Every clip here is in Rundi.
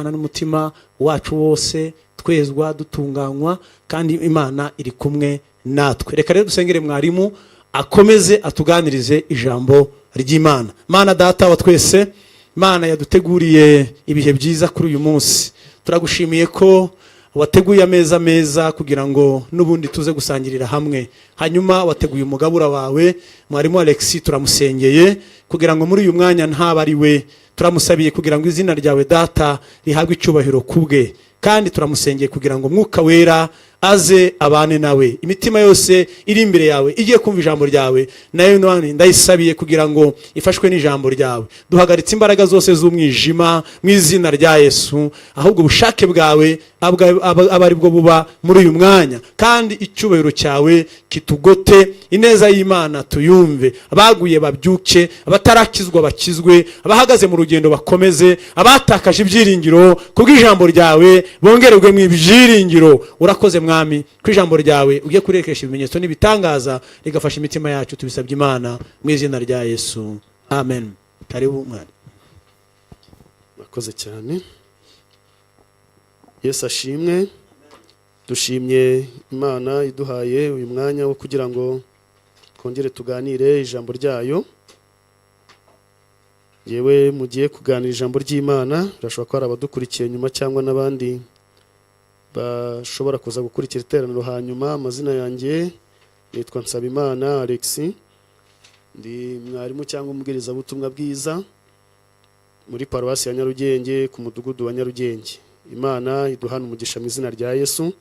N'umutima wacu wose twezwa, dutunganywa, kandi Imana iri kumwe natwe. Reka rero dusengere mwarimu akomeze atuganirize ijambo ry'Imana. Mana Data wa twese, Imana yaduteguriye ibihe byiza kuri uyu munsi, turagushimiye ko wateguye ameza meza kugira ngo n'ubundi tuze gusangirira hamwe. Hanyuma wateguye umugabura wawe mwarimu Alexis, turamusengeye kugira ngo muri uyu mwanya ntaba ari we, turamusabiye kugira ngo izina ryawe Data rihabwe icyubahiro kubwe, kandi turamusengeye kugira ngo Mwuka Wera aze abane nawe. Imitima yose iri imbere yawe igiye kumva ijambo ryawe, nayo none ndayisabiye kugira ngo ifashwe n'ijambo ryawe. Duhagaritse imbaraga zose z'umwijima mu izina rya Yesu, ahubwo ubushake bwawe abe ari bwo buba muri uyu mwanya, kandi icyubahiro cyawe kitugote, ineza y'Imana tuyumve, abaguye babyuke, abatarakizwa bakizwe, abahagaze mu rugendo bakomeze, abatakaje ibyiringiro kubw'ijambo ryawe bongererwe mu ibyiringiro. Urakoze Mwami ko ijambo ryawe ugiye kurekesha ibimenyetso n'ibitangaza, rigafasha imitima yacu. Tubisabye Imana mu izina rya Yesu, amen. Karibu mwari. Murakoze cyane, Yesu ashimwe. Dushimye Imana iduhaye uyu mwanya wo kugira ngo twongere tuganire ijambo ryayo. Yewe, mugiye kuganira ijambo ry'Imana, birashobora ko hari abadukurikiye nyuma cyangwa n'abandi bashobora kuza gukurikira iteraniro hanyuma. Amazina yanjye nitwa Nsabimana Alexis, ndi mwarimu cyangwa umubwirizabutumwa bwiza muri Paruwasi ya Nyarugenge, ku mudugudu wa Nyarugenge. Imana iduhana umugisha mu izina rya Yesu.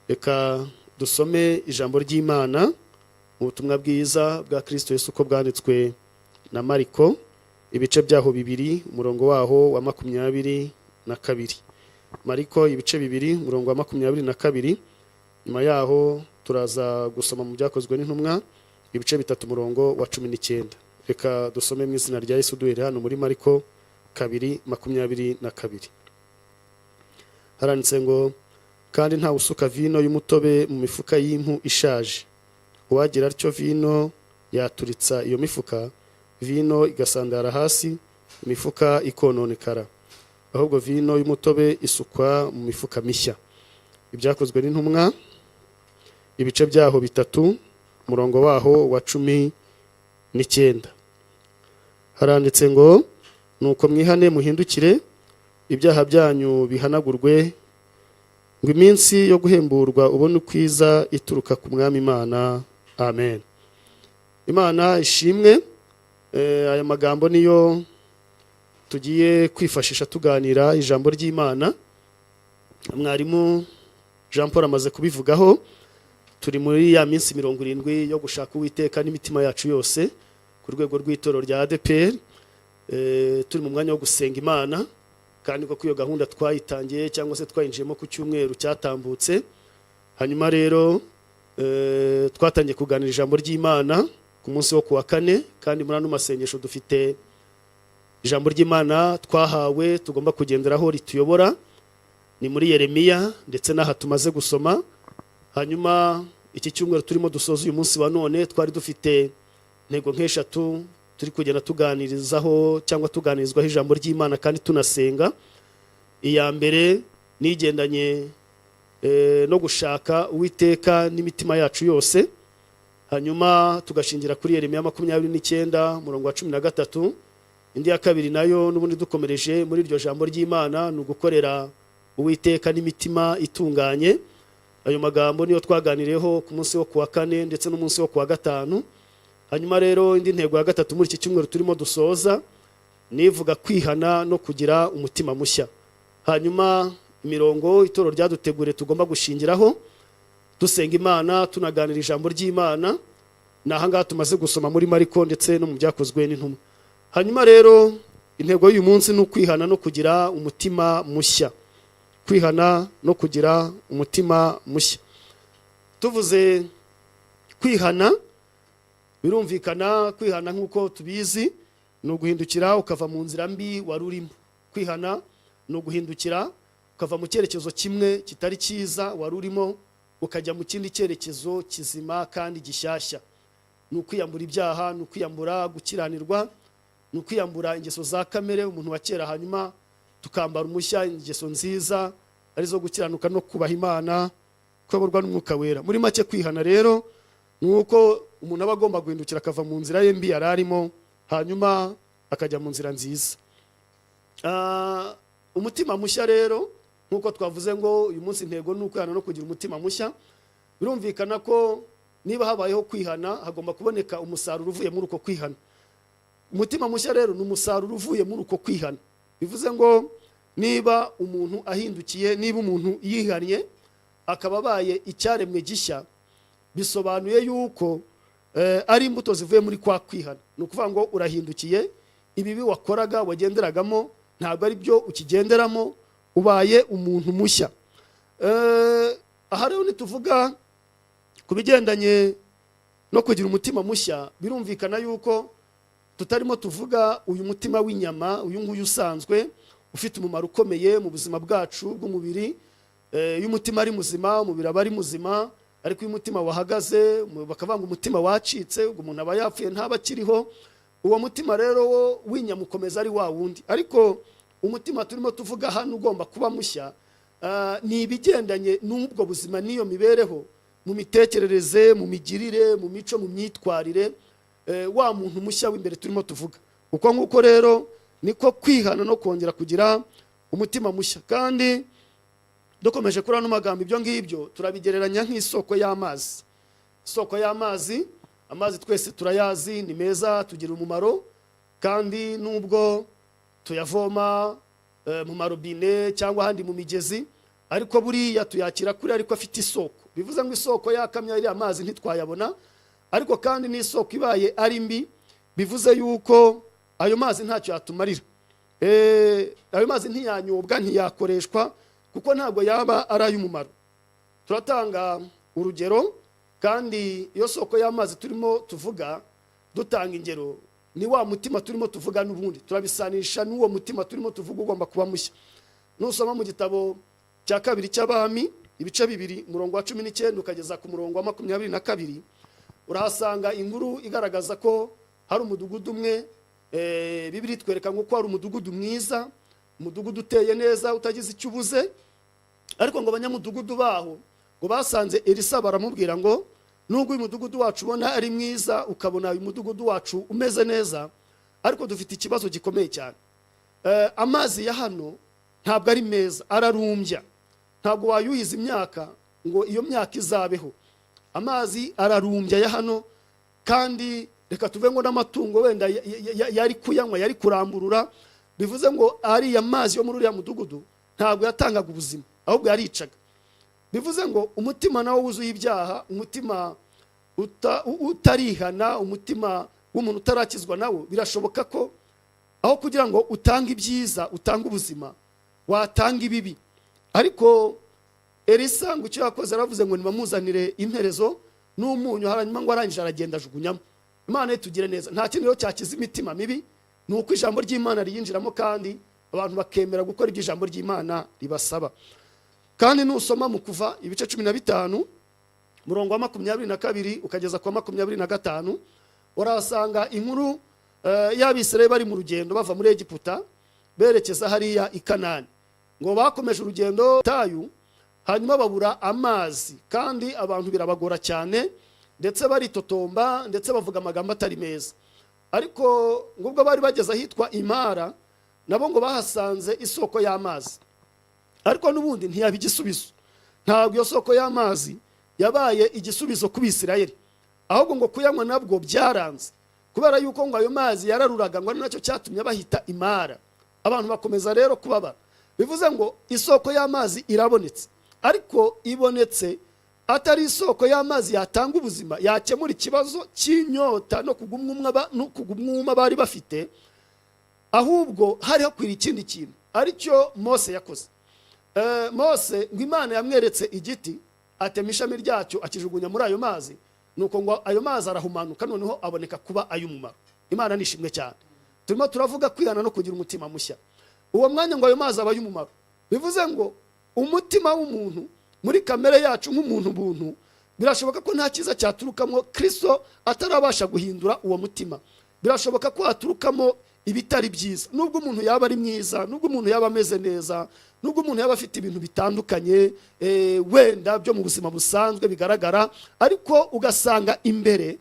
Reka dusome ijambo ry'Imana mu butumwa bwiza bwa Kristo Yesu uko bwanditswe na Mariko, ibice byaho 2, umurongo waho wa 22. Mariko ibice 2, umurongo wa 22. Nyuma yaho turaza gusoma mu Byakozwe n'Intumwa ibice 3, umurongo wa 19. Reka dusome mu izina rya Yesu duhere hano muri Mariko 2:22. Haranditse ngo: "Kandi ntawe usuka vino y'umutobe mu mifuka y'impu ishaje. Uwagira atyo, vino yaturitsa iyo mifuka, vino igasandara hasi, imifuka ikononekara. Ahubwo vino y'umutobe isukwa mu mifuka mishya." Ibyakozwe n'Intumwa ibice byaho 3, umurongo waho wa 19, haranditse ngo: "Nuko mwihane muhindukire, ibyaha byanyu bihanagurwe, ngo iminsi yo guhemburwa ubone ukwiza ituruka ku Mwami Imana." Amen. Imana ishimwe. Aya magambo niyo tugiye kwifashisha tuganira ijambo ry'Imana. Mwarimu Jean Paul amaze kubivugaho, turi muri ya minsi 70 yo gushaka Uwiteka n'imitima yacu yose ku rwego rw'itorero rya ADEPR. Turi mu mwanya wo gusenga Imana, kandi koko iyo gahunda twayitangiye cyangwa se twayinjiyemo ku cyumweru cyatambutse. Hanyuma rero twatangiye kuganira ijambo ry'Imana ku munsi wo kuwa kane, kandi muri ano masengesho dufite ijambo ry'Imana twahawe tugomba kugenderaho rituyobora, ni muri Yeremiya ndetse n'aha tumaze gusoma. Hanyuma iki cyumweru turimo dusoza uyu munsi wa none, twari dufite intego nk'eshatu turi kugenda tuganirizaho cyangwa tuganirizwaho ijambo ry'Imana kandi tunasenga. Iya mbere nigendanye no gushaka Uwiteka n'imitima yacu yose, hanyuma tugashingira kuri Yeremiya 29 umurongo wa 13. Indi ya kabiri nayo n'ubundi dukomereje muri iryo jambo ry'Imana ni ugukorera Uwiteka n'imitima itunganye. Ayo magambo niyo twaganiriyeho ku munsi wo kuwa kane ndetse n'umunsi wo kuwa gatanu. Hanyuma rero indi ntego ya gatatu muri iki cyumweru turimo dusoza nivuga kwihana no kugira umutima mushya. Hanyuma imirongo itorero ryaduteguriye tugomba gushingiraho dusenga Imana tunaganira ijambo ry'Imana ni ahangaha tumaze gusoma muri Mariko ndetse no mu Byakozwe n'Intumwa. Hanyuma rero intego y'uyu munsi ni ukwihana no kugira umutima mushya, kwihana no kugira umutima mushya. Tuvuze kwihana, birumvikana, kwihana nk'uko tubizi ni uguhindukira ukava mu nzira mbi wari urimo. Kwihana ni uguhindukira ukava mu cyerekezo kimwe kitari cyiza wari urimo, ukajya mu kindi cyerekezo kizima kandi gishyashya. Ni ukwiyambura ibyaha, ni ukwiyambura gukiranirwa, ni ukwiyambura ingeso za kamere, umuntu wa kera, hanyuma Tukambara umushya ingeso nziza, arizo gukiranuka no kubaha Imana, kuyoborwa n'Umwuka Wera. Muri make, kwihana rero ni uko umuntu aba agomba guhindukira, akava mu nzira ye mbi yari arimo, hanyuma akajya mu nzira nziza. Umutima mushya rero, nk'uko twavuze ngo uyu munsi intego ni ukwihana no kugira umutima mushya, birumvikana ko niba habayeho kwihana, hagomba kuboneka umusaruro uvuye muri uko kwihana. Umutima mushya rero ni umusaruro uvuye muri uko kwihana. Bivuze ngo niba umuntu ahindukiye, niba umuntu yihannye akaba abaye icyaremwe gishya, bisobanuye yuko ari imbuto zivuye muri kwa kwihana. Ni ukuvuga ngo urahindukiye, ibibi wakoraga, wagenderagamo, ntabwo ari byo ukigenderamo, ubaye umuntu mushya. Aha rero nituvuga ku bigendanye no kugira umutima mushya, birumvikana yuko tutarimo tuvuga uyu mutima w'inyama, uyu nguyu usanzwe ufite umumaro ukomeye mu buzima bwacu bw'umubiri. Iyo umutima ari muzima, umubiri aba ari muzima, ariko iyo umutima wahagaze, bakavuga ngo umutima wacitse, ubwo umuntu aba yapfuye, ntaba akiriho. Uwo mutima rero wo w'inyama ukomeza ari wa wundi, ariko umutima turimo tuvuga hano ugomba kuba mushya, ni ibigendanye n'ubwo buzima n'iyo mibereho, mu mitekerereze, mu migirire, mu mico, mu myitwarire, wa muntu mushya w'imbere turimo tuvuga. Uko nguko rero niko kwihana no kongera kugira umutima mushya. Kandi dukomeje kuri ano magambo, ibyo ngibyo turabigereranya nk'isoko y'amazi. Isoko y'amazi, amazi twese turayazi, ni meza, tugira umumaro, kandi nubwo tuyavoma mu marobine cyangwa ahandi mu migezi, ariko buriya tuyakira kuri, ariko afite isoko. Bivuze ngo isoko yakamye, ariya mazi ntitwayabona. Ariko kandi n'isoko ibaye ari mbi, bivuze yuko ayo mazi ntacyo yatumarira. Ayo mazi ntiyanyobwa, ntiyakoreshwa, kuko ntabwo yaba ari ay'umumaro. Turatanga urugero, kandi iyo soko y'amazi turimo tuvuga, dutanga ingero, ni wa mutima turimo tuvuga. N'ubundi turabisanisha n'uwo mutima turimo tuvuga ugomba kuba mushya. Nusoma mu gitabo cya kabiri cy'Abami, ibice 2, umurongo wa 19 ukageza ku murongo wa 22, urahasanga inkuru igaragaza ko hari umudugudu umwe. Bibiliya itwereka ngo ko hari umudugudu mwiza, umudugudu uteye neza, utagize icyo ubuze, ariko ngo abanyamudugudu baho ngo basanze Elisa, baramubwira ngo: "Nubwo uyu mudugudu wacu ubona ari mwiza, ukabona uyu mudugudu wacu umeze neza, ariko dufite ikibazo gikomeye cyane. Amazi ya hano ntabwo ari meza, ararumbya, ntabwo wayuhiza imyaka ngo iyo myaka izabeho. Amazi ararumbya ya hano, kandi reka tuve ngo n'amatungo wenda yari kuyanywa yari kuramburura." Bivuze ngo ariya mazi yo muri uriya mudugudu ntabwo yatangaga ubuzima, ahubwo yaricaga. Bivuze ngo umutima nawo wuzuye ibyaha, umutima utarihana, umutima w'umuntu utarakizwa, nawo birashoboka ko aho kugira ngo utange ibyiza, utange ubuzima, watanga ibibi. Ariko Elisa ngo icyo yakoze, aravuze ngo nibamuzanire imperezo n'umunyu, hanyuma ngo arangije aragenda ajugunyamo. Imana itugire neza. Nta kindi rero cyakiza imitima mibi, ni uko ijambo ry'Imana riyinjiramo, kandi abantu bakemera gukora ibyo ijambo ry'Imana ribasaba. Kandi nusoma mu Kuva, ibice 15, murongo wa 22 ukageza ku wa 25, urahasanga inkuru y'Abisirayeli bari mu rugendo bava muri Egiputa berekeza hariya i Kanani. Ngo bakomeje urugendo tayu, hanyuma babura amazi, kandi abantu birabagora cyane, ndetse baritotomba, ndetse bavuga amagambo atari meza. Ariko ngo ubwo bari bageze ahitwa Imara, nabo ngo bahasanze isoko y'amazi, ariko n'ubundi ntiyaba igisubizo. Ntabwo iyo soko y'amazi yabaye igisubizo ku Bisirayeli, ahubwo ngo kuyanywa nabwo byaranze, kubera yuko ngo ayo mazi yararuraga, ngo ari nacyo cyatumye bahita Imara. Abantu bakomeza rero kubabara. Bivuze ngo isoko y'amazi irabonetse, ariko ibonetse atari isoko y'amazi yatanga ubuzima, yakemura ikibazo cy'inyota no kugwa umwuma bari bafite, ahubwo hari hakwiriye ikindi kintu, aricyo Mose yakoze. Mose ngo Imana yamweretse igiti, atema ishami ryacyo, akijugunya muri ayo mazi, nuko ngo ayo mazi arahumanuka, noneho aboneka kuba ay'umumaro. Imana nishimwe cyane. Turimo turavuga kwihana no kugira umutima mushya. Uwo mwanya ngo ayo mazi aba ay'umumaro. Bivuze ngo umutima w'umuntu, muri kamere yacu nk'umuntu buntu, birashoboka ko nta cyiza cyaturukamo Kristo atarabasha guhindura uwo mutima. Birashoboka ko haturukamo Ibitari byiza, nubwo umuntu yaba ari mwiza, nubwo umuntu yaba ameze neza, nubwo umuntu yaba afite ibintu bitandukanye, wenda byo mu buzima busanzwe bigaragara, ariko ugasanga imbere,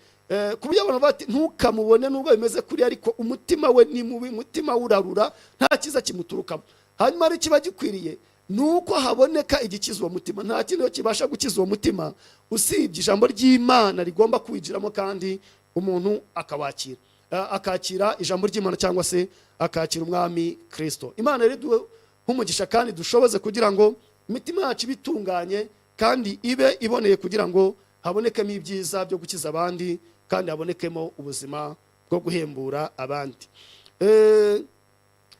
ku buryo abantu bati ntukamubone nubwo bimeze kuri, ariko umutima we ni mubi, umutima we urarura, nta cyiza kimuturukamo. Hanyuma rero kiba gikwiriye ni uko haboneka igikiza uwo mutima. Nta kindi rero kibasha gukiza uwo mutima usibye ijambo ry'Imana rigomba kuwinjiramo, kandi umuntu akawakira, akakira ijambo ry'Imana cyangwa se akakira Umwami Kirisito. Imana rero iduhe nk'umugisha kandi dushoboze kugira ngo imitima yacu ibe itunganye kandi ibe iboneye, kugira ngo habonekemo ibyiza byo gukiza abandi kandi habonekemo ubuzima bwo guhembura abandi.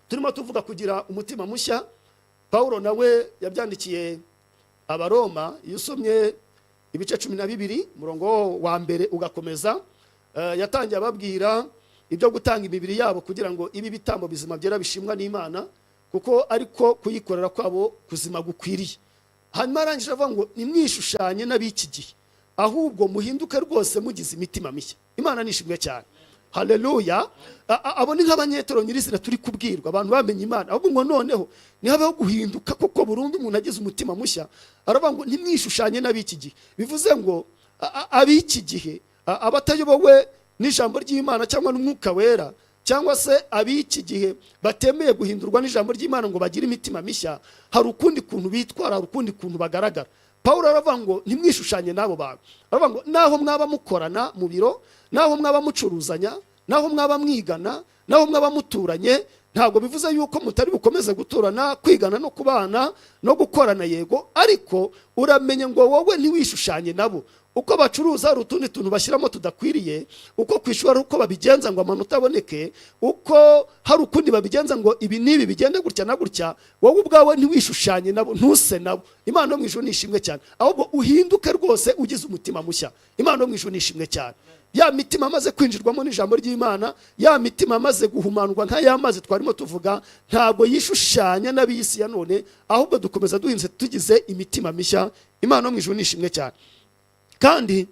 Turimo tuvuga kugira umutima mushya. Pawulo nawe yabyandikiye Abaroma. Iyo usomye ibice 12, umurongo wa mbere ugakomeza, yatangiye ababwira ibyo gutanga imibiri yabo kugira ngo ibe ibitambo bizima, byera, bishimwa n'Imana, kuko ariko kuyikorera kwabo kuzima gukwiriye. Hanyuma arangije avuga ngo nimwishushanye n'ab'iki gihe, ahubwo muhinduke rwose mugize imitima mishya. Imana nishimwe cyane, haleluya. Abo ni nk'abanyetero nyirizina turi kubwirwa, abantu bamenye Imana. Ahubwo ngo noneho ntihabeho guhinduka koko burundu, umuntu agize umutima mushya. Aravuga ngo ntimwishushanye n'ab'iki gihe, bivuze ngo ab'iki gihe, abatayobowe n'ijambo ry'Imana cyangwa n'Umwuka Wera, cyangwa se ab'iki gihe batemeye guhindurwa n'ijambo ry'Imana ngo bagire imitima mishya, hari ukundi kuntu bitwara, hari ukundi kuntu bagaragara. Pawulo aravuga ngo ntimwishushanye n'abo bantu. Aravuga ngo naho mwaba mukorana mu biro, naho mwaba mucuruzanya, naho mwaba mwigana, naho mwaba muturanye, ntabwo bivuze yuko mutari bukomeze guturana, kwigana no kubana no gukorana, yego, ariko uramenye ngo wowe ntiwishushanye nabo. Uko bacuruza hari utundi tuntu bashyiramo tudakwiriye, uko ku ishuri hari uko babigenza ngo amanota aboneke, uko hari ukundi babigenza ngo ibi n'ibi bigende gutya na gutya. Wowe ubwawe ntiwishushanye nabo, ntuse nabo. Imana yo mu ijuru nishimwe cyane. Ahubwo uhinduke rwose ugize umutima mushya. Imana yo mu ijuru nishimwe cyane. Ya mitima amaze kwinjirwamo n'ijambo ry'Imana, ya mitima amaze guhumanurwa nka ya mazi twarimo tuvuga, ntabwo yishushanya n'ab'isi ya none, ahubwo dukomeza duhinze tugize imitima mishya. Imana yo mu ijuru nishimwe cyane. Kandi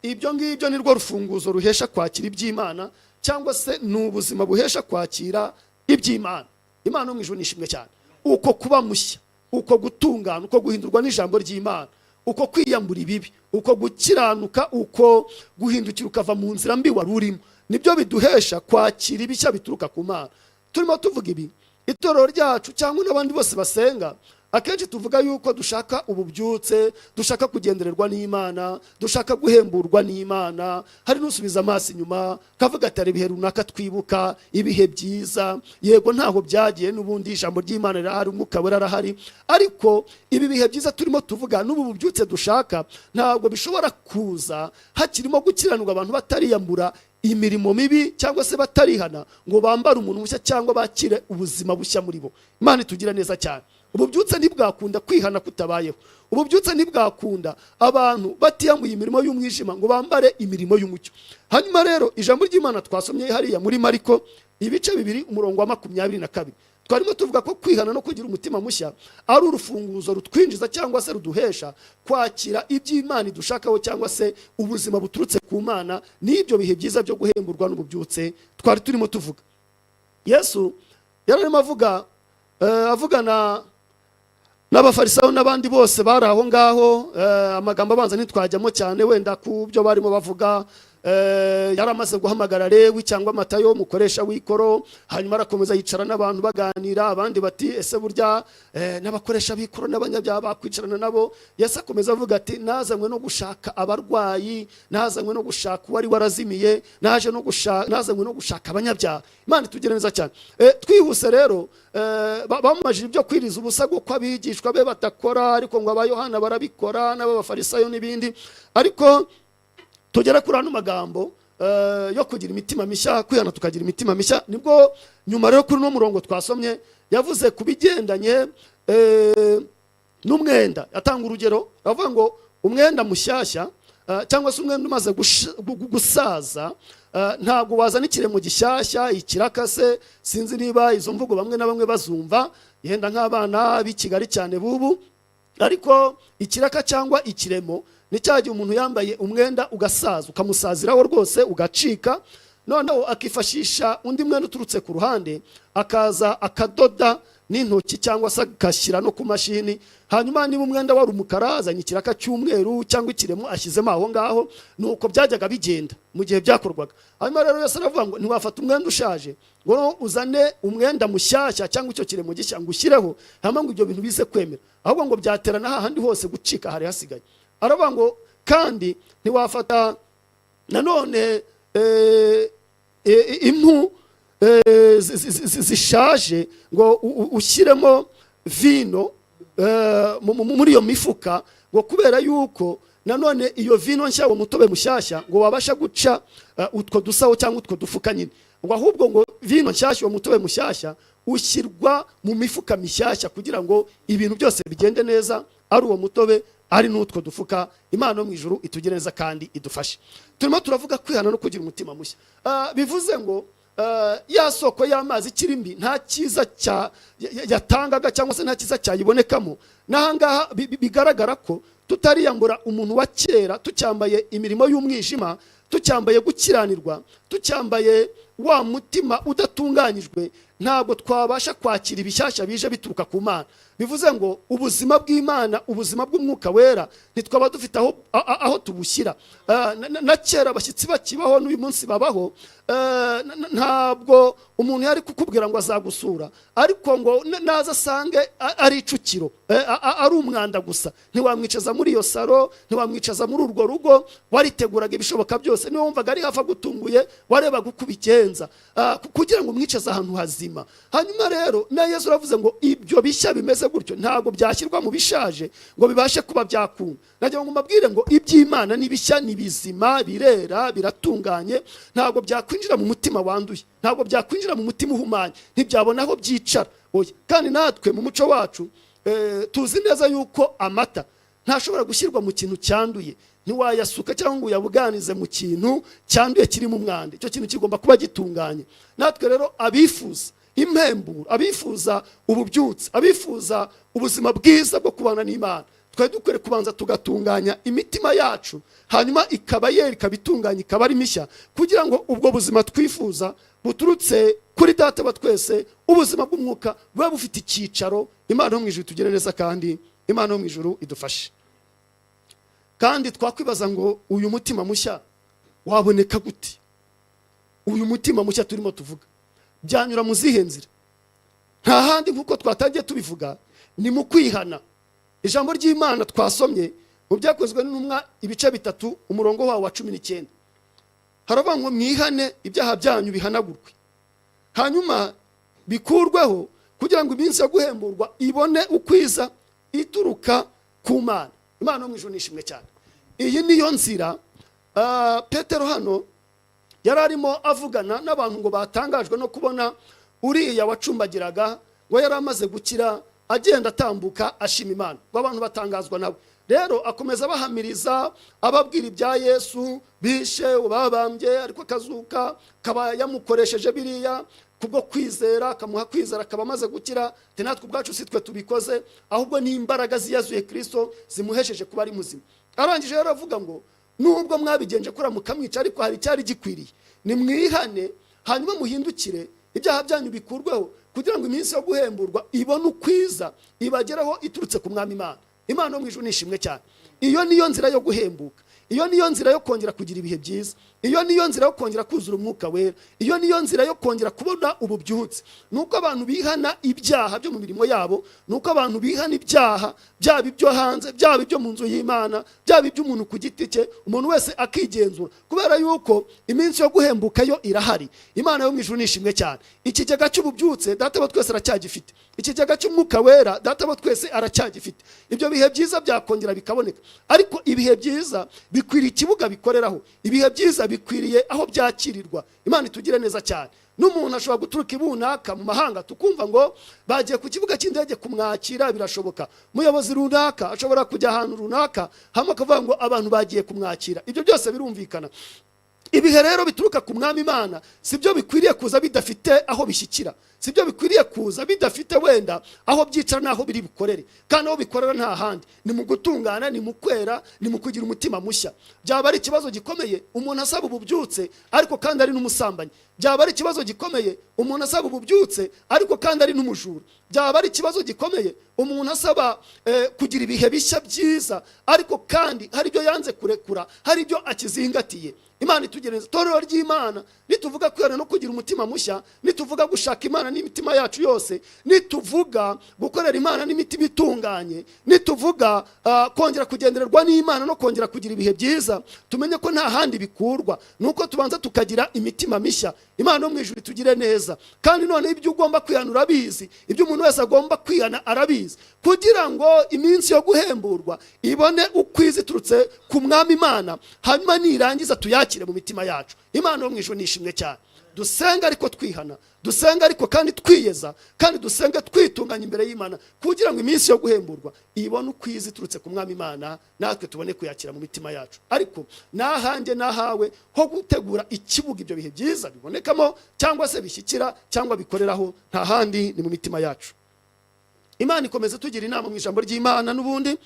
ibyo ngibyo ni rwo rufunguzo ruhesha kwakira iby'Imana, cyangwa se ni ubuzima buhesha kwakira iby'Imana. Imana yo mu ijuru nishimwe cyane. Uko kuba mushya, uko gutungana, uko guhindurwa n'ijambo ry'Imana, uko kwiyambura ibibi, uko gukiranuka, uko guhindukira ukava mu nzira mbi wari urimo, nibyo biduhesha kwakira ibishya bituruka ku Mana. Turimo tuvuga ibi, itorero ryacu cyangwa n'abandi bose basenga, akenshi tuvuga yuko dushaka ububyutse, dushaka kugendererwa n'Imana, dushaka guhemburwa n'Imana. Hari n'usubiza amaso inyuma kavuga ati hari ibihe runaka twibuka, ibihe byiza. Yego, ntaho byagiye n'ubundi, ijambo ry'Imana rirahari, Umwuka Wera arahari, ariko ibi bihe byiza turimo tuvuga n'ubu bubyutse dushaka ntabwo bishobora kuza hakirimo gukiranirwa, abantu batariyambura imirimo mibi cyangwa se batarihana ngo bambare umuntu mushya cyangwa bakire ubuzima bushya muri bo. Imana itugira neza cyane. Ububyutse ntibwakunda kwihana kutabayeho. Ububyutse ntibwakunda abantu batiyambuye imirimo y'umwijima ngo bambare imirimo y'umucyo. Hanyuma rero ijambo ry'Imana twasomye hariya muri Mariko ibice 2, umurongo wa 22, twarimo tuvuga ko kwihana no kugira umutima mushya ari urufunguzo rutwinjiza cyangwa se ruduhesha kwakira iby'Imana idushakaho, cyangwa se ubuzima buturutse ku Mana n'ibyo bihe byiza byo guhemburwa n'ububyutse twari turimo tuvuga. Yesu yari arimo avuga, avugana n'Abafarisayo n'abandi bose bari aho ngaho. Amagambo abanza ntitwajyamo cyane wenda ku byo barimo bavuga. Yari amaze guhamagara Lewi cyangwa Matayo, umukoresha w'ikoro, hanyuma arakomeza yicara n'abantu baganira. Abandi bati ese burya n'abakoresha b'ikoro n'abanyabyaha bakwicarana nabo? Yesu akomeza avuga ati nazanywe no gushaka abarwayi, nazanywe no gushaka uwari warazimiye, naje no gushaka, nazanywe no gushaka abanyabyaha. Imana itugire neza cyane. Twihuse rero, bamubajije ibyo kwiriza ubusa kuko abigishwa be batakora, ariko ngo aba Yohana barabikora n'abafarisayo n'ibindi. Ariko tugera kuri ano magambo yo kugira imitima mishya, kwihana tukagira imitima mishya. Nibwo nyuma rero kuri uno murongo twasomye yavuze ku bigendanye n'umwenda. Atanga urugero avuga ngo umwenda mushyashya, cyangwa se umwenda umaze gusaza, ntabwo wazana ikiremo gishyashya, ikirakase. Sinzi niba izo mvugo bamwe na bamwe bazumva, yenda nk'abana b'i Kigali cyane bubu, ariko ikiraka cyangwa ikiremo ni cya gihe umuntu yambaye umwenda ugasaza, ukamusaziraho rwose ugacika. Noneho akifashisha undi mwenda uturutse ku ruhande, akaza akadoda n'intoki cyangwa se agashyira no ku mashini. Hanyuma niba umwenda wari umukara, azanye ikiraka cy'umweru cyangwa ikiremo ashyizemo aho ngaho. Nuko byajyaga bigenda mu gihe byakorwaga. Hanyuma rero Yesu aravuga ngo ntiwafata umwenda ushaje ngo uzane umwenda mushyashya cyangwa icyo kiremo gishya ngo ushyireho, hanyuma ngo ibyo bintu bize kwemera, ahubwo ngo byaterana hahandi hose gucika hari hasigaye. Aravuga ngo kandi ntiwafata nanone impu zishaje ngo ushyiremo vino muri iyo mifuka, ngo kubera yuko nanone iyo vino nshya, uwo mutobe mushyashya, ngo wabasha guca utwo dusaho cyangwa utwo dufuka nyine, ngo ahubwo ngo vino nshyashya, uwo mutobe mushyashya ushyirwa mu mifuka mishyashya kugira ngo ibintu byose bigende neza, ari uwo mutobe, ari n'utwo dufuka. Imana yo mu ijuru itugire neza kandi idufashe. Turimo turavuga kwihana no kugira umutima mushya. Bivuze ngo ya soko y'amazi ikiri mbi nta cyiza yatangaga cyangwa se nta cyiza cyayibonekamo. N'ahangaha bigaragara ko tutariyambura umuntu wa kera, tucyambaye imirimo y'umwijima, tucyambaye gukiranirwa, tucyambaye wa mutima udatunganyijwe, ntabwo twabasha kwakira ibishyashya bije bituruka ku Mana. Bivuze ngo ubuzima bw'Imana, ubuzima bw'Umwuka Wera, ntitwaba dufite aho tubushyira. Na kera abashyitsi bakibaho, n'uyu munsi babaho, ntabwo umuntu yari kukubwira ngo azagusura, ariko ngo naza asange ari icukiro, ari umwanda gusa. Ntiwamwicaza muri iyo saro, ntiwamwicaza muri urwo rugo. Wariteguraga ibishoboka byose. Niba wumvaga ari hafi agutunguye, warebaga uko ubigenza kugira ngo umwicaze ahantu hazima. Hanyuma rero na Yesu uravuze ngo ibyo bishya bimeze gutyo ntabwo byashyirwa mu bishaje ngo bibashe kuba byakunda. Nagira ngo mbabwire ngo iby'Imana ni bishya, ni bizima, birera, biratunganye. Ntabwo byakwinjira mu mutima wanduye, ntabwo byakwinjira mu mutima uhumanye, ntibyabona aho byicara, oya. Kandi natwe mu muco wacu tuzi neza yuko amata ntashobora gushyirwa mu kintu cyanduye. Ntiwayasuka cyangwa ngo uyabuganize mu kintu cyanduye kirimo umwanda. Icyo kintu kigomba kuba gitunganye. Natwe rero abifuza impemburo, abifuza ububyutse, abifuza ubuzima bwiza bwo kubana n'Imana, twari dukwiye kubanza tugatunganya imitima yacu, hanyuma ikaba yera, ikaba itunganye, ikaba ari mishya, kugira ngo ubwo buzima twifuza buturutse kuri Data wa twese, ubuzima bw'umwuka, buba bufite icyicaro. Imana yo mu ijuru itugire neza kandi Imana yo mu ijuru idufashe. Kandi twakwibaza ngo uyu mutima mushya waboneka gute? Uyu mutima mushya turimo tuvuga byanyura mu zihe nzira? Nta handi, nk'uko twatangiye tubivuga, ni mu kwihana. Ijambo ry'Imana twasomye mu Byakozwe n'Intumwa ibice 3, umurongo wawo wa 19, haravuga ngo mwihane, ibyaha byanyu bihanagurwe, hanyuma bikurweho, kugira ngo iminsi yo guhemburwa ibone ukwiza ituruka ku Mana. Imana yo mu ijuru nishimwe cyane. Iyi niyo nzira. Petero hano yari arimo avugana n'abantu ngo batangajwe no kubona uriya wacumbagiraga ngo yari amaze gukira, agenda atambuka ashima Imana, ngo abantu batangazwa nawe. Rero akomeza abahamiriza, ababwira ibya Yesu bishe, babambye, ariko akazuka, akaba yamukoresheje biriya kubwo kwizera, akamuha kwizera, akaba amaze gukira. Ati natwe ubwacu si twe tubikoze, ahubwo ni imbaraga ziyazuye Kirisito zimuhesheje kuba ari muzima. Arangije rero avuga ngo nubwo mwabigenje kuriya mukamwica, ariko hari icyari gikwiriye: nimwihane, hanyuma muhindukire, ibyaha byanyu bikurweho, kugira ngo iminsi yo guhemburwa ibone ukwiza ibageraho iturutse ku Mwami Imana. Imana yo mu ijuru nishimwe cyane. Iyo niyo nzira yo guhembuka, iyo niyo nzira yo kongera kugira ibihe byiza, iyo niyo nzira yo kongera kuzura Umwuka Wera, iyo niyo nzira yo kongera kubona ububyutse. Ni uko abantu bihana ibyaha byo mu mirimo yabo, ni uko abantu bihana ibyaha, byaba ibyo hanze, byaba ibyo mu nzu y'Imana, byaba iby'umuntu ku giti cye, umuntu wese akigenzura, kubera yuko iminsi yo guhembuka yo irahari. Imana yo mu ijuru nishimwe cyane. Ikigega cy'ububyutse Data wa twese aracyagifite, ikigega cy'Umwuka Wera Data wa twese aracyagifite. Ibyo bihe byiza byakongera bikaboneka, ariko ibihe byiza bikwiriye ikibuga bikoreraho, ibihe byiza bikwiriye aho byakirirwa. Imana itugire neza cyane. N'umuntu ashobora guturuka ibunaka mu mahanga, tukumva ngo bagiye ku kibuga cy'indege kumwakira, birashoboka. Umuyobozi runaka ashobora kujya ahantu runaka, hamwe akavuga ngo abantu bagiye kumwakira. Ibyo byose birumvikana. Ibihe rero bituruka ku Mwami Imana si byo bikwiriye kuza bidafite aho bishyikira, si byo bikwiriye kuza bidafite wenda aho byicara n'aho biri bukorere. Kandi aho bikorera nta handi, ni mu gutungana, ni mu kwera, ni mu kugira umutima mushya. Byaba ari ikibazo gikomeye umuntu asaba ububyutse ariko kandi ari n'umusambanyi. Byaba ari ikibazo gikomeye umuntu asaba ububyutse ariko kandi ari n'umujura. Byaba ari ikibazo gikomeye umuntu asaba kugira ibihe bishya byiza, ariko kandi hari ibyo yanze kurekura, hari ibyo akizingatiye. Imana itugereza. Itorero ry'Imana, nituvuga kwihana no kugira umutima mushya, nituvuga gushaka Imana n'imitima yacu yose, nituvuga gukorera Imana n'imitima itunganye, nituvuga kongera kugendererwa n'Imana no kongera kugira ibihe byiza, tumenye ko nta handi bikurwa, nuko tubanza tukagira imitima mishya. Imana yo mu ijuru itugire neza. Kandi noneho ibyo ugomba kwihana urabizi, ibyo umuntu wese agomba kwihana arabizi, kugira ngo iminsi yo guhemburwa ibone ukwiza iturutse ku Mwami Imana, hanyuma nirangiza tuyakire mu mitima yacu. Imana yo mu ijuru nishimwe cyane. Dusenga ariko twihana, dusenga ariko kandi twiyeza, kandi dusenga twitunganya imbere y'Imana, kugira ngo iminsi yo guhemburwa ibone ukwiza iturutse ku Mwami Imana, natwe tubone kuyakira mu mitima yacu. Ariko n'ahanjye n'ahawe ho gutegura ikibuga ibyo bihe byiza bibonekamo, cyangwa se bishyikira, cyangwa bikoreraho, nta handi, ni mu mitima yacu. Imana ikomeza tugira inama mu ijambo ry'Imana n'ubundi.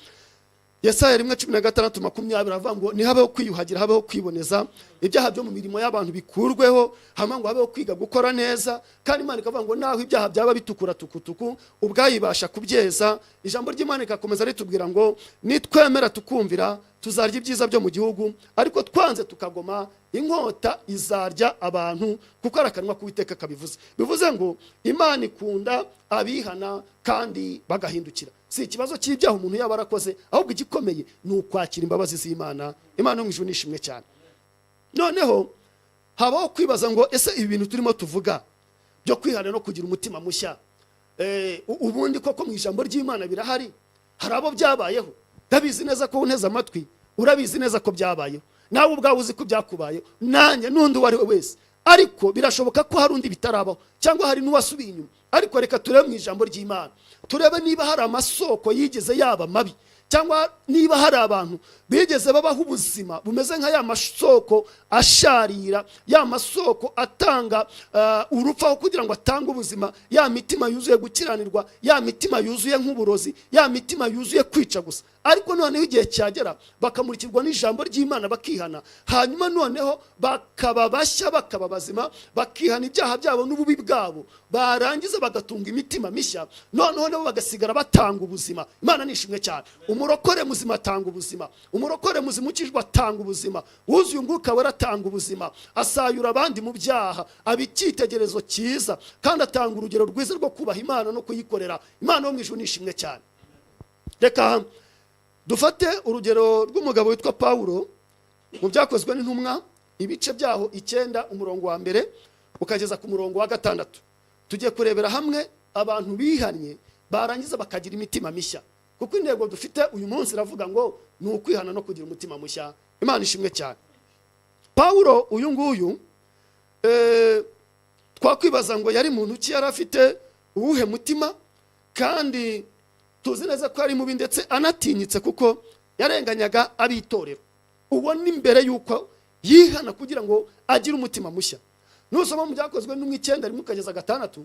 Yesaya 1:16-20 aravuga ngo ntihabeho kwiyuhagira, habeho kwiboneza, ibyaha byo mu mirimo y'abantu bikurweho, hanyuma ngo habeho kwiga gukora neza. Kandi Imana ikavuga ngo naho ibyaha byaba bitukura tukutuku, ubwayibasha kubyeza. Ijambo ry'Imana rikakomeza ritubwira ngo nitwemera tukumvira, tuzarya ibyiza byo mu gihugu, ariko twanze tukagoma, inkota izarya abantu, kuko ari akanwa k'Uwiteka kabivuze. Bivuze ngo Imana ikunda abihana kandi bagahindukira. Si ikibazo cy'ibyaha umuntu yaba arakoze, ahubwo igikomeye ni ukwakira imbabazi z'Imana. Imana yo mu ijuru nishimwe cyane. Noneho habaho kwibaza ngo ese ibi bintu turimo tuvuga byo kwihana no kugira umutima mushya, ubundi koko mu ijambo ry'Imana birahari? Hari abo byabayeho? Ndabizi neza ko unteze amatwi urabizi neza ko byabayeho, nawe ubwawe uzi ko byakubayeho, nanjye n'undi uwo ari we wese. Ariko birashoboka ko hari undi bitarabaho, cyangwa hari n'uwasubiye inyuma. Ariko reka turebe mu ijambo ry'Imana, turebe niba hari amasoko yigeze yaba mabi, cyangwa niba hari abantu bigeze babaho ubuzima bumeze nka ya masoko asharira, ya masoko atanga urupfu aho kugira ngo atange ubuzima, ya mitima yuzuye gukiranirwa, ya mitima yuzuye nk'uburozi, ya mitima yuzuye kwica gusa. Ariko noneho igihe cyagera bakamurikirwa n'ijambo ry'Imana, bakihana, hanyuma noneho bakaba bashya, bakaba bazima, bakihana ibyaha byabo n'ububi bwabo, barangiza bagatunga imitima mishya, noneho nabo bagasigara batanga ubuzima. Imana nishimwe cyane. Umurokore muzima atanga ubuzima, umurokore muzima ukijwe atanga ubuzima, wuzuye Umwuka Wera atanga ubuzima, asayura abandi mu byaha, aba icyitegererezo cyiza, kandi atanga urugero rwiza rwo kubaha Imana no kuyikorera. Imana yo mu ijuru nishimwe cyane. Reka dufate urugero rw'umugabo witwa Pawulo mu Byakozwe n'Intumwa, ibice byaho 9, umurongo wa 1 ukageza ku murongo wa 6. Tugiye kurebera hamwe abantu bihannye, barangiza bakagira imitima mishya, kuko intego dufite uyu munsi iravuga ngo ni ukwihana no kugira umutima mushya. Imana ishimwe cyane. Pawulo uyu nguyu, twakwibaza ngo yari muntu ki? Yari afite uwuhe mutima? Kandi tuzi neza ko ari mubi ndetse anatinyitse, kuko yarenganyaga ab'itorero. Uwo ni mbere y'uko yihana kugira ngo agire umutima mushya. Nusoma mu Byakozwe n'umwe 9:1 ukageza 6,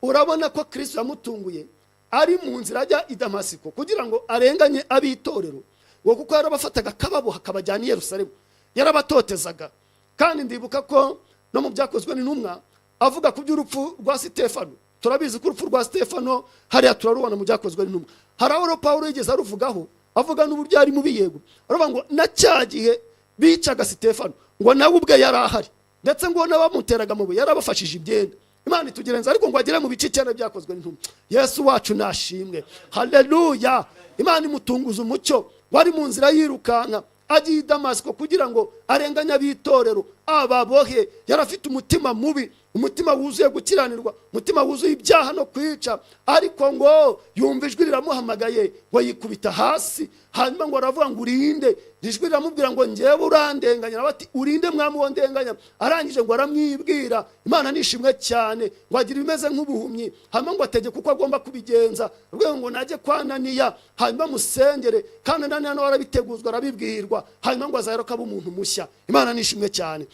urabona ko Kristo yamutunguye ari mu nzira ajya i Damasiko kugira ngo arenganye ab'itorero, ngo kuko yarabafataga akababoha akabajyana i Yerusalemu, yarabatotezaga. Kandi ndibuka ko no mu Byakozwe n'Intumwa avuga ku by'urupfu rwa Sitefano. Turabizi ko urupfu rwa Sitefano hariya turarubona mu Byakozwe n'Intumwa. Hari aho rero Pawulo yigeze aruvugaho, avuga n'uburyo ari mubi. Yego, aravuga ngo na cya gihe bicaga Sitefano, ngo nawe ubwe yari ahari, ndetse ngo n'abamuteraga amabuye yarabafashije ibyenda. Imana itugerenza. Ariko ngo agere mu bice 9 Byakozwe n'Intumwa, Yesu wacu nashimwe, haleluya, Imana imutunguza umucyo. Wari mu nzira yirukanka agiye i Damasiko kugira ngo arenganye ab'itorero, ababohe. Yari afite umutima mubi, umutima wuzuye gukiranirwa, umutima wuzuye ibyaha no kwica. Ariko ngo yumva ijwi riramuhamagaye, ngo yikubita hasi, hanyuma ngo aravuga ngo urinde? Ijwi riramubwira ngo njyewe urandenganya. Nawe ati urinde, Mwami, uwo ndenganya? Arangije ngo aramwibwira. Imana nishimwe cyane. Ngo agira ibimeze nk'ubuhumyi, hanyuma ngo ategeke uko agomba kubigenza, rwego ngo najye kwa Ananiya, hanyuma musengere. Kandi Ananiya nawe arabiteguzwa, arabibwirwa, hanyuma ngo azahera ko aba umuntu mushya. Imana nishimwe cyane.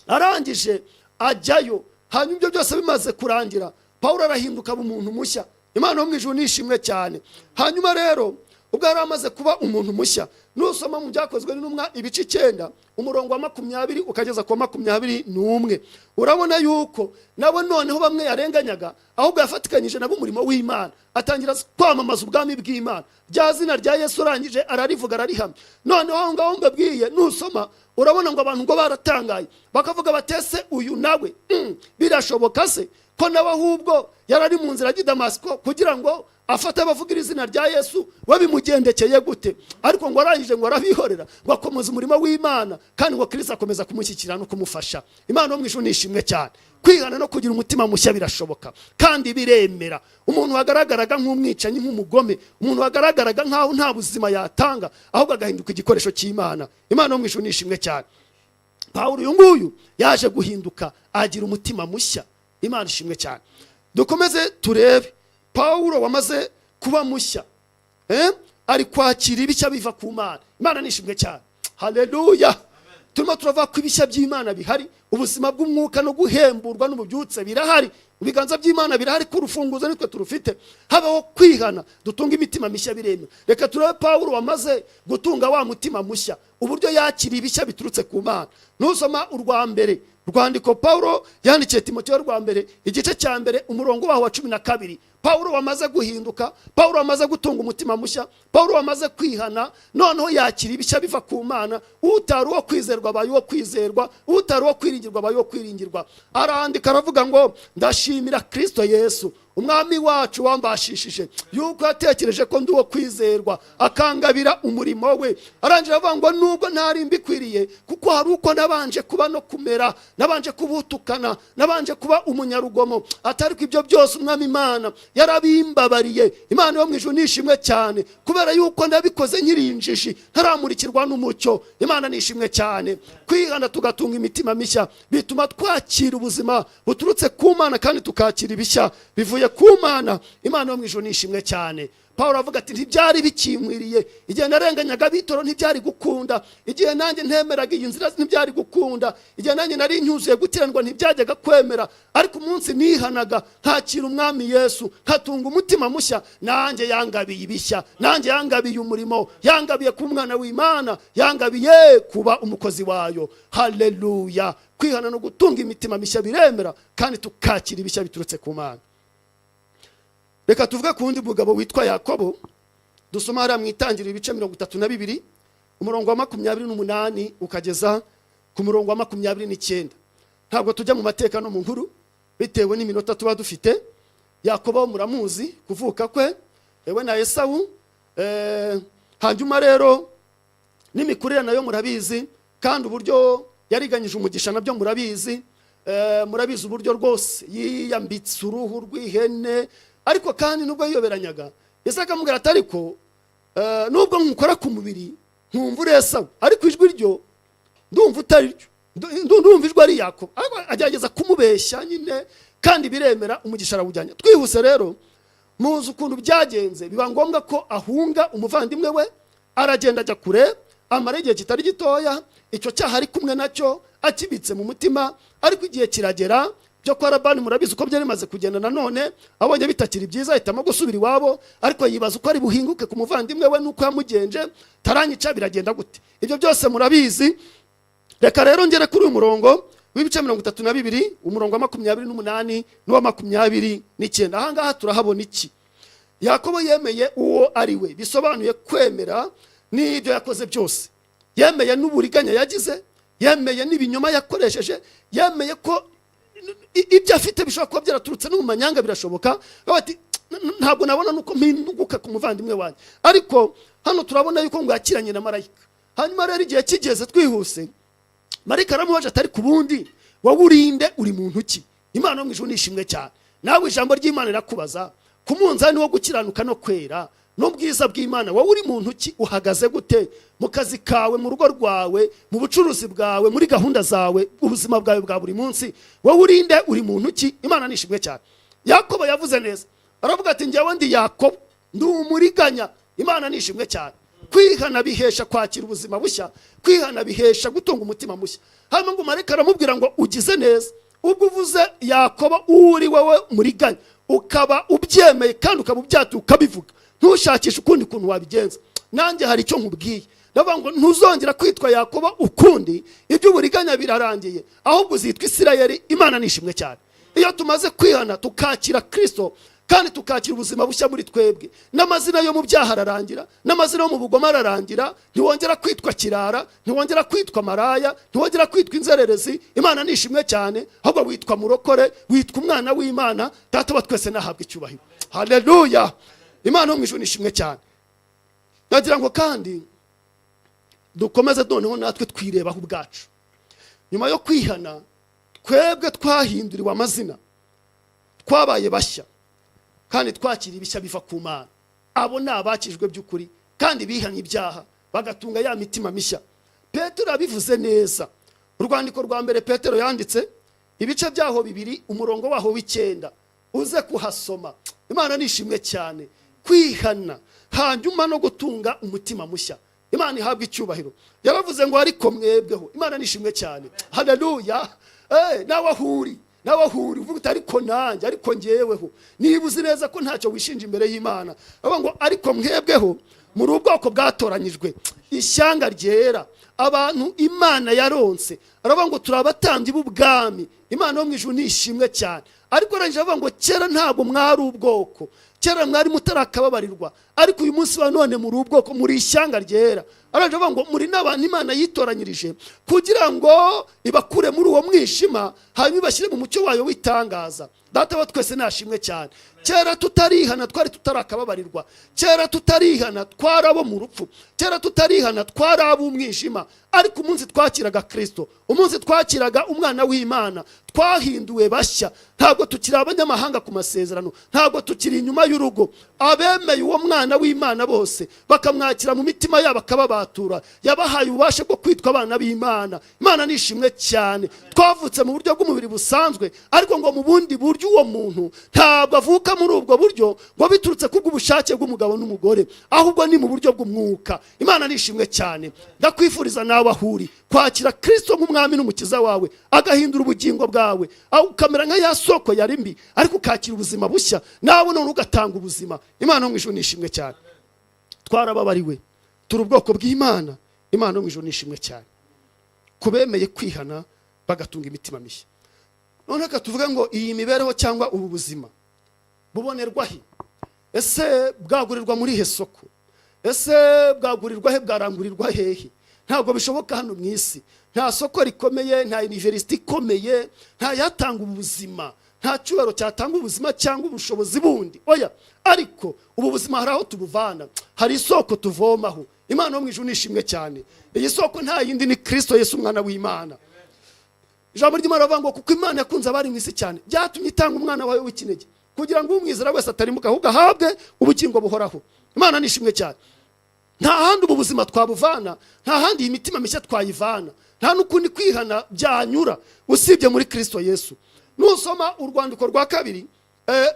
Arangije ajyayo. Hanyuma ibyo byose bimaze kurangira, Pawulo arahinduka, aba umuntu mushya. Imana yo mu ijuru nishimwe cyane. Hanyuma rero ubwo yari amaze kuba umuntu mushya, nusoma mu Byakozwe n'Intumwa ibice 9, umurongo wa 20 ukageza ku wa 21, urabona yuko nawe noneho bamwe yarenganyaga, ahubwo yafatikanyije nabo umurimo w'Imana, atangira kwamamaza ubwami bw'Imana. Rya zina rya Yesu arangije ararivuga, ararihamya. Noneho aho ngaho mbabwiye, nusoma urabona ngo abantu ngo baratangaye, bakavuga batese uyu nawe, birashoboka se ko nawe ahubwo yari ari mu nzira ajya i Damasiko kugira ngo afate abavugira izina rya Yesu? Babimugendekeye gute? Ariko ngo arangije ngo arabihorera, ngo akomeza umurimo w'Imana, kandi ngo Kirisito akomeza kumushyikira no kumufasha. Imana yo mu ijuru nishimwe cyane. Kwihana no kugira umutima mushya birashoboka kandi biremera. Umuntu wagaragaraga nk'umwicanyi, nk'umugome, umuntu wagaragaraga nk'aho nta buzima yatanga, ahubwo agahinduka igikoresho cy'Imana. Imana yo mu ijuru nishimwe cyane. Pawulo uyu nguyu yaje guhinduka, agira umutima mushya. Imana ishimwe cyane. Dukomeze turebe Pawulo wamaze kuba mushya, ari kwakira ibishya biva ku Mana. Imana nishimwe cyane. Haleluya! Turimo turavuga ko ibishya by'Imana bihari, ubuzima bw'umwuka no guhemburwa n'ububyutse birahari, ibiganza by'Imana birahari, ko urufunguzo nitwe turufite. Habaho kwihana, dutunga imitima mishya, biremewe. Reka turebe Pawulo wamaze gutunga wa mutima mushya, uburyo yakiriye ibishya biturutse ku Mana. Nusoma urwa mbere rwandiko Pawulo yandikiye Timoteyo, rwa mbere igice cya mbere, umurongo waho wa 12, Pawulo wamaze guhinduka, Pawulo wamaze gutunga umutima mushya, Pawulo wamaze kwihana, noneho yakira ibishya biva ku Mana. Utari uwo kwizerwa abaye uwo kwizerwa, utari uwo kwiringirwa abaye uwo kwiringirwa. Arandika aravuga ngo: "Ndashimira Kristo Yesu Umwami wacu wambashishije yuko yatekereje ko ndi uwo kwizerwa, akangabira umurimo we." Arangira avuga ngo: "Nubwo ntari mbikwiriye, kuko hari uko nabanje kuba no kumera, nabanje kubutukana, nabanje kuba umunyarugomo, atari ko ibyo byose Umwami Imana yarabimbabariye." Imana yo mu ijuru nishimwe cyane, kubera yuko nabikoze nkiri injiji, ntaramurikirwa n'umucyo. Imana nishimwe cyane. Kwihana tugatunga imitima mishya bituma twakira ubuzima buturutse ku Mana, kandi tukakira ibishya bivuye ku Mana. Imana yo mu ijuru nishimwe cyane. Paul avuga ati: "Ntibyari bikinkwiriye. Igihe narenganyaga abitoro ntibyari gukunda, igihe nanjye ntemeraga iyi nzira ntibyari gukunda, igihe nanjye nari nyuzuye gukiranirwa ntibyajyaga kwemera. Ariko umunsi nihanaga, nkakira Umwami Yesu, nkatunga umutima mushya, nanjye yangabiye ibishya, nanjye yangabiye umurimo, yangabiye kuba umwana w'Imana, yangabiye kuba umukozi wayo." Haleluya! Kwihana no gutunga imitima mishya biremera, kandi tukakira ibishya biturutse ku Mana. Reka tuvuge ku wundi mugabo witwa Yakobo. Dusoma hariya mu Itangiriro ibice 32, umurongo wa 28 ukageza ku murongo wa 29. Ntabwo tujya mu mateka no mu nkuru bitewe n'iminota tuba dufite. Yakobo muramuzi, kuvuka kwe, ewe na Esawu. Hanyuma rero n'imikurire nayo murabizi, kandi uburyo yariganyije umugisha nabyo murabizi. Murabizi uburyo rwose yiyambitse uruhu rw'ihene. Ariko kandi nubwo yiyoberanyaga, Yesu akamubwira ati: "Ariko nubwo nkukora ku mubiri nkumva uri Esawu, ariko ijwi ryo ndumva utari ryo, ndumva ijwi ari Yakobo." Ariko agerageza kumubeshya nyine, kandi biremera, umugisha arawujyanye. Twihuse rero, muzi ukuntu byagenze. Biba ngombwa ko ahunga umuvandimwe we, aragenda ajya kure, amara igihe kitari gitoya icyo cyaha ari kumwe nacyo, akibitse mu mutima. Ariko igihe kiragera byo kwa Labani, murabizi uko byari bimaze kugenda. Nanone abonye bitakiri byiza, ahitamo gusubira iwabo, ariko yibaza uko ari buhinguke ku muvandimwe we n'uko yamugenje: "Taranyica, biragenda gute?" Ibyo byose murabizi. Reka rero ngere kuri uyu murongo w'ibice 32, umurongo wa 28 n'uwa 29. Ahangaha turahabona iki? Yakobo yemeye uwo ari we, bisobanuye kwemera n'ibyo yakoze byose. Yemeye n'uburiganya yagize, yemeye n'ibinyoma yakoresheje, yemeye ko ibyo afite bishobora kuba byaraturutse no mu manyanga, birashoboka. Bati: "Ntabwo nabona nuko mpinduka ku muvandimwe wanjye." Ariko hano turabona yuko ngo yakiranye na marayika. Hanyuma rero igihe kigeze, twihuse, marayika aramubaje atari ku bundi: "Wowe urinde? Uri muntu ki?" Imana yo mu ijuru nishimwe cyane. Nawe ijambo ry'Imana rirakubaza: ku munzani wo gukiranuka no kwera n'ubwiza bw'Imana, wowe uri muntu ki? Uhagaze gute mu kazi kawe, mu rugo rwawe, mu bucuruzi bwawe, muri gahunda zawe, ubuzima bwawe bwa buri munsi? Wowe urinde? Uri muntu ki? Imana nishimwe cyane. Yakobo yavuze neza, aravuga ati: "Njyewe ndi Yakobo, ndi umuriganya." Imana nishimwe cyane. Kwihana bihesha kwakira ubuzima bushya, kwihana bihesha gutunga umutima mushya. Hanyuma ngo marayika aramubwira ngo ugize neza ubwo uvuze Yakobo uri wowe muriganya, ukaba ubyemeye kandi ukaba ubyatuye, ukabivuga, ntushakishe ukundi kuntu wabigenza. Nanjye hari icyo nkubwiye, ndavuga ngo ntuzongera kwitwa Yakobo ukundi, iby'uburiganya birarangiye, ahubwo uzitwa Isirayeli. Imana nishimwe cyane. Iyo tumaze kwihana, tukakira Kirisito kandi tukakira ubuzima bushya muri twebwe, n'amazina yo mu byaha ararangira, n'amazina yo mu bugome ararangira. Ntiwongera kwitwa kirara, ntiwongera kwitwa maraya, ntiwongera kwitwa inzererezi. Imana nishimwe cyane. Ahubwo witwa murokore, witwa umwana w'Imana. Data wa twese nahabwa icyubahiro. Haleluya! Imana yo mu ijuru nishimwe cyane. Nagira ngo kandi dukomeze noneho natwe twirebaho ubwacu. Nyuma yo kwihana, twebwe twahinduriwe amazina, twabaye bashya kandi twakira ibishya biva ku Mana. Abo ni abakijwe by'ukuri kandi bihanye ibyaha, bagatunga ya mitima mishya. Petero yabivuze neza. Urwandiko rwa mbere Petero yanditse, ibice byaho 2, umurongo waho w'9, uze kuhasoma. Imana nishimwe cyane. Kwihana hanyuma no gutunga umutima mushya, Imana ihabwa icyubahiro. Yaravuze ngo ariko mwebweho. Imana nishimwe cyane. Haleluya! Nawe aho uri, nawe aho uri, uvuga uti ariko nanjye, ariko ngeweho. Niba uzi neza ko ntacyo wishinja imbere y'Imana, avuga ngo ariko mwebweho muri ubwoko bwatoranyijwe, ishyanga ryera, abantu Imana yaronse. Aravuga ngo turi abatambyi b'ubwami. Imana yo mu ijuru nishimwe cyane. Ariko arangije avuga ngo kera ntabwo mwari ubwoko, kera mwari mutarakababarirwa, ariko uyu munsi wa none muri ubwoko, muri ishyanga ryera. Arangije avuga ngo muri n'abantu Imana yitoranyirije kugira ngo ibakure muri uwo mwijima, hanyuma ibashyire mu mucyo wayo w'itangaza. Data wa twese nashimwe cyane. Kera tutarihana twari tutarakababarirwa, kera tutarihana twari abo mu rupfu, kera tutarihana twari ab'umwijima. Ariko umunsi twakiraga Kirisito, umunsi twakiraga umwana w'Imana, twahinduwe bashya. Ntabwo tukiri abanyamahanga ku masezerano, ntabwo tukiri inyuma y'urugo. Abemeye uwo mwana w'Imana bose, bakamwakira mu mitima yabo, akababatura, yabahaye ububasha bwo kwitwa abana b'Imana. Imana nishimwe cyane. Twavutse mu buryo bw'umubiri busanzwe, ariko ngo mu bundi buryo uwo muntu ntabwo avuka muri ubwo buryo ngo biturutse kubw'ubushake bw'umugabo n'umugore, ahubwo ni mu buryo bw'umwuka. Imana nishimwe cyane. Ndakwifuriza nawe aho uri kwakira Kirisito nk'umwami n'umukiza wawe, agahindura ubugingo bwawe, aho ukamera nka ya soko yari mbi, ariko ukakira ubuzima bushya, nawe none ugatanga ubuzima. Imana yo mu ijuru nishimwe cyane. Twarababariwe, turi ubwoko bw'Imana. Imana yo mu ijuru nishimwe cyane ku bemeye kwihana, bagatunga imitima mishya. None reka tuvuge ngo iyi mibereho cyangwa ubu buzima bubonerwa he? Ese bwagurirwa muri he soko? Ese bwagurirwa he? Bwarangurirwa hehe? Ntabwo bishoboka hano mu isi. Nta soko rikomeye, nta university ikomeye, nta yatanga ubuzima, nta cyubahiro cyatanga ubuzima cyangwa ubushobozi bundi, oya. Ariko ubu buzima hari aho tubuvana, hari isoko tuvomaho. Imana yo mu ijuru nishimwe cyane. Iyi soko nta yindi, ni Kirisito Yesu, umwana w'Imana. Ijambo ry'Imana rivuga ngo kuko Imana yakunze abari mu isi cyane, byatumye itanga umwana wawe w'ikinege, kugira ngo umwizera wese atarimuka, ahubwo ahabwe ubugingo buhoraho. Imana nishimwe cyane. Nta handi ubu buzima twabuvana, nta handi iyi mitima mishya twayivana, nta n'ukundi kwihana byanyura usibye muri Kirisito Yesu. Nusoma urwandiko rwa kabiri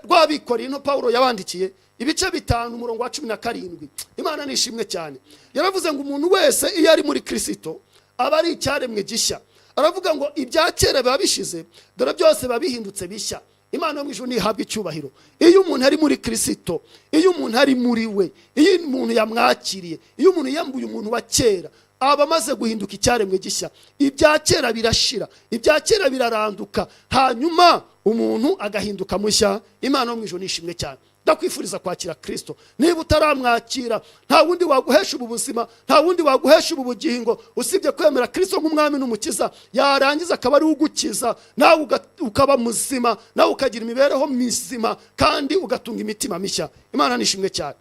rw'Abikorinto Pawulo yabandikiye, ibice 5, umurongo wa 17, Imana nishimwe cyane. Yaravuze ngo umuntu wese iyo ari muri Kirisito aba ari icyaremwe gishya. Aravuga ngo ibya kera biba bishize, dore byose biba bihindutse bishya. Imana yo mu ijuru ntihabwa icyubahiro. Iyo umuntu ari muri Kirisito, iyo umuntu ari muri we, iyo umuntu yamwakiriye, iyo umuntu yambuye umuntu wa kera, aba amaze guhinduka icyaremwe gishya. Ibya kera birashira, ibya kera biraranduka, hanyuma umuntu agahinduka mushya. Imana yo mu ijuru nishimwe cyane. Ndakwifuriza kwakira Kirisito niba utaramwakira. Nta wundi waguhesha ubu buzima, nta wundi waguhesha ubu bugingo usibye kwemera Kirisito nk'umwami n'umukiza, yarangiza akaba ari we ugukiza, nawe ukaba muzima, nawe ukagira imibereho mizima kandi ugatunga imitima mishya. Imana nishimwe cyane.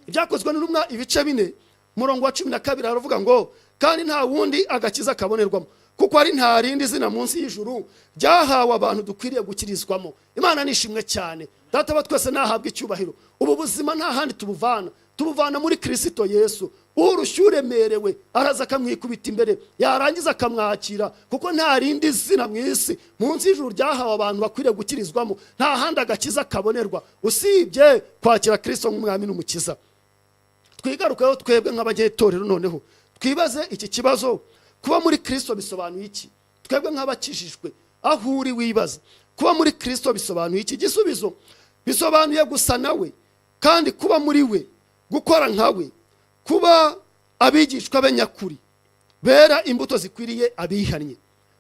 Ibyakozwe n'Intumwa, ibice 4, umurongo wa 12, haravuga ngo kandi nta wundi agakiza kabonerwamo, kuko ari nta rindi zina munsi y'ijuru ryahawe abantu dukwiriye gukirizwamo. Imana nishimwe cyane. Data wa twese nahabwa icyubahiro. Ubu buzima nta handi tubuvana, tubuvana muri Kirisito Yesu. Urushye, uremerewe, araza akamwikubita imbere, yarangiza akamwakira, kuko nta rindi zina mu isi munsi y'ijuru ryahawe abantu bakwiriye gukirizwamo. Nta handi agakiza kabonerwa usibye kwakira Kirisito nk'umwami n'umukiza. Twigarukeho twebwe nk'abanyetorero, noneho twibaze iki kibazo: kuba muri Kirisito bisobanuye iki? Twebwe nk'abakijijwe, aho uri wibaza, kuba muri Kirisito bisobanuye iki? Igisubizo: bisobanuye gusa nawe, kandi kuba muri we, gukora nkawe, kuba abigishwa be nyakuri bera imbuto zikwiriye abihannye.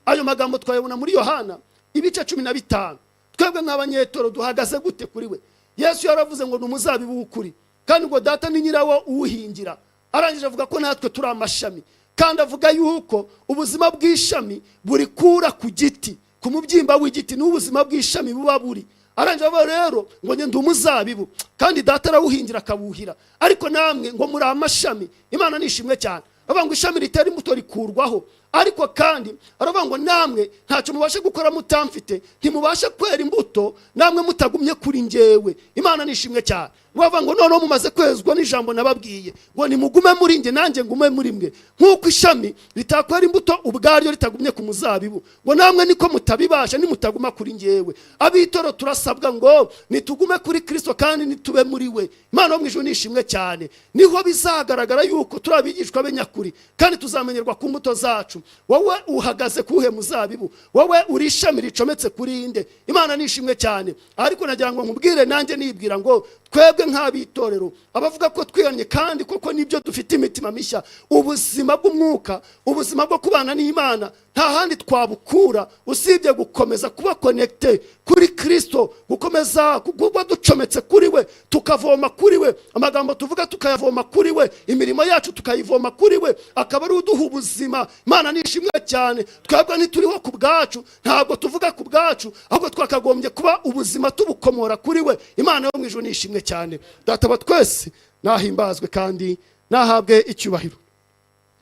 Ayo magambo twayabona muri Yohana ibice 15. Twebwe nk'abanyetoro duhagaze gute kuri we? Yesu yaravuze ngo ni umuzabibu w'ukuri, kandi ngo Data ni nyirawo uwuhingira. Arangije avuga ko natwe turi amashami, kandi avuga yuko ubuzima bw'ishami burikura ku giti, ku mubyimba w'igiti niwo ubuzima bw'ishami buba buri. Arangije avuga rero ngo njye ndi umuzabibu, kandi Data arawuhingira akawuhira, ariko namwe ngo muri amashami. Imana nishimwe cyane. Aravuga ngo ishami ritera imbuto rikurwaho, ariko kandi aravuga ngo namwe ntacyo mubasha gukora mutamfite, ntimubasha kwera imbuto namwe mutagumye kuri njyewe. Imana nishimwe cyane. Bavuga ngo noneho mumaze kwezwa n'ijambo nababwiye, ngo nimugume muri njye, nanjye ngume muri mwe. Nk'uko ishami ritakwera imbuto ubwaryo ritagumye ku muzabibu, ngo namwe niko mutabibasha nimutaguma kuri njyewe. Abitoro turasabwa ngo nitugume kuri Kristo kandi nitube muri we. Imana yo mu ijuru nishimwe cyane. Niho bizagaragara yuko turi abigishwa be nyakuri, kandi tuzamenyerwa ku mbuto zacu. Wowe uhagaze kuhe muzabibu? Wowe uri ishami ricometse kuri inde? Imana nishimwe cyane. Ariko nagira ngo nkubwire, nanjye nibwira, ngo twebwe nk'abitorero, abavuga ko twihannye, kandi koko nibyo, dufite imitima mishya, ubuzima bw'umwuka, ubuzima bwo kubana n'Imana, nta handi twabukura usibye gukomeza kuba connecté kuri Kristo, gukomeza kuba ducometse kuri we, tukavoma kuri we, amagambo tuvuga tukayavoma kuri we, imirimo yacu tukayivoma kuri we, akaba ari uduha ubuzima. Imana nishimwe cyane. Twebwe ntituriho ku bwacu, ntabwo tuvuga ku bwacu, ahubwo twakagombye kuba ubuzima tubukomora kuri we. Imana yo mu ijuru nishimwe cyane. Data wa twese nahimbazwe kandi nahabwe icyubahiro.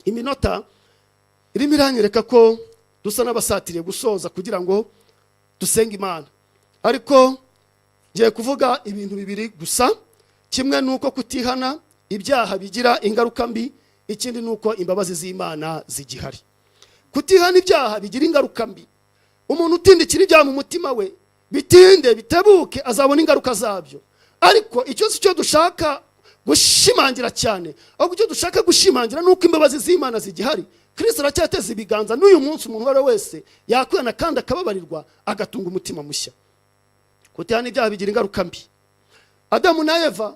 Iminota irimo iranyereka ko dusa n'abasatiriye gusoza kugira ngo dusenge Imana, ariko ngiye kuvuga ibintu bibiri gusa. Kimwe ni uko kutihana ibyaha bigira ingaruka mbi, ikindi ni uko imbabazi z'Imana zigihari. Kutihana ibyaha bigira ingaruka mbi. Umuntu utindikira ibyaha mu mutima we, bitinde bitebuke azabona ingaruka zabyo. Ariko icyo si cyo dushaka gushimangira cyane, ahubwo icyo dushaka gushimangira ni uko imbabazi z'Imana zigihari. Kirisito aracyateza ibiganza n'uyu munsi. Umuntu uwo ari we wese yakwihana kandi akababarirwa, agatunga umutima mushya. Kutihana ibyaha bigira ingaruka mbi. Adamu na Eva,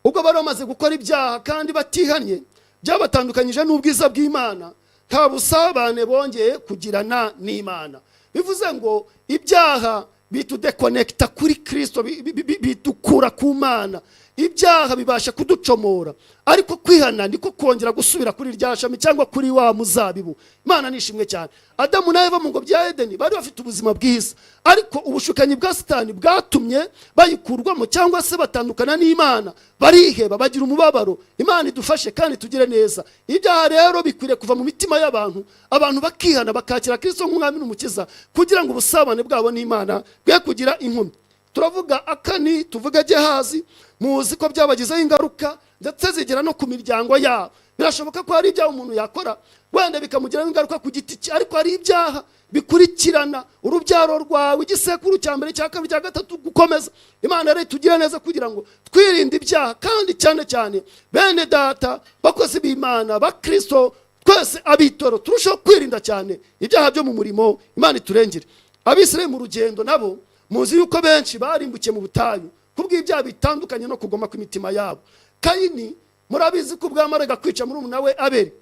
ubwo bari bamaze gukora ibyaha kandi batihannye, byabatandukanyije n'ubwiza bw'Imana. Nta busabane bongeye kugirana n'Imana. Bivuze ngo ibyaha bitudéconnecta kuri Kirisito, bidukura ku Mana. Ibyaha bibasha kuducomora, ariko kwihana niko kongera gusubira kuri rya shami cyangwa kuri wa muzabibu. Imana nishimwe cyane. Adamu na Eva mu ngobyi ya Edeni bari bafite ubuzima bwiza, ariko ubushukanyi bwa Satani bwatumye bayikurwamo cyangwa se batandukana n'Imana, bariheba, bagira umubabaro. Imana idufashe kandi tugire neza. Ibyaha rero bikwiriye kuva mu mitima y'abantu, abantu bakihana, bakakira Kristo nk'umwami n'umukiza, kugira ngo ubusabane bwabo n'Imana bwe kugira inkomyi. Turavuga Akani, tuvuga Gehazi, muzi ko byabagizeho ingaruka, ndetse zigera no ku miryango yabo. Birashoboka ko hari ibyaha umuntu yakora wenda bikamugiraho ingaruka ku giti cye, ariko hari ibyaha bikurikirana urubyaro rwawe, igisekuru cya mbere, cya kabiri, cya gatatu, gukomeza. Imana rero itugire neza kugira ngo twirinde ibyaha, kandi cyane cyane bene Data, bakozi b'Imana, bakristo twese, abitoro, turusheho kwirinda cyane ibyaha byo mu murimo. Imana iturengere. Abisirayeli mu rugendo nabo, muzi yuko benshi barimbukiye mu butayu kubw'ibyaha bitandukanye no kugoma kw'imitima yabo. Kayini, murabizi ko ubwo yamaraga kwica murumuna we Abeli,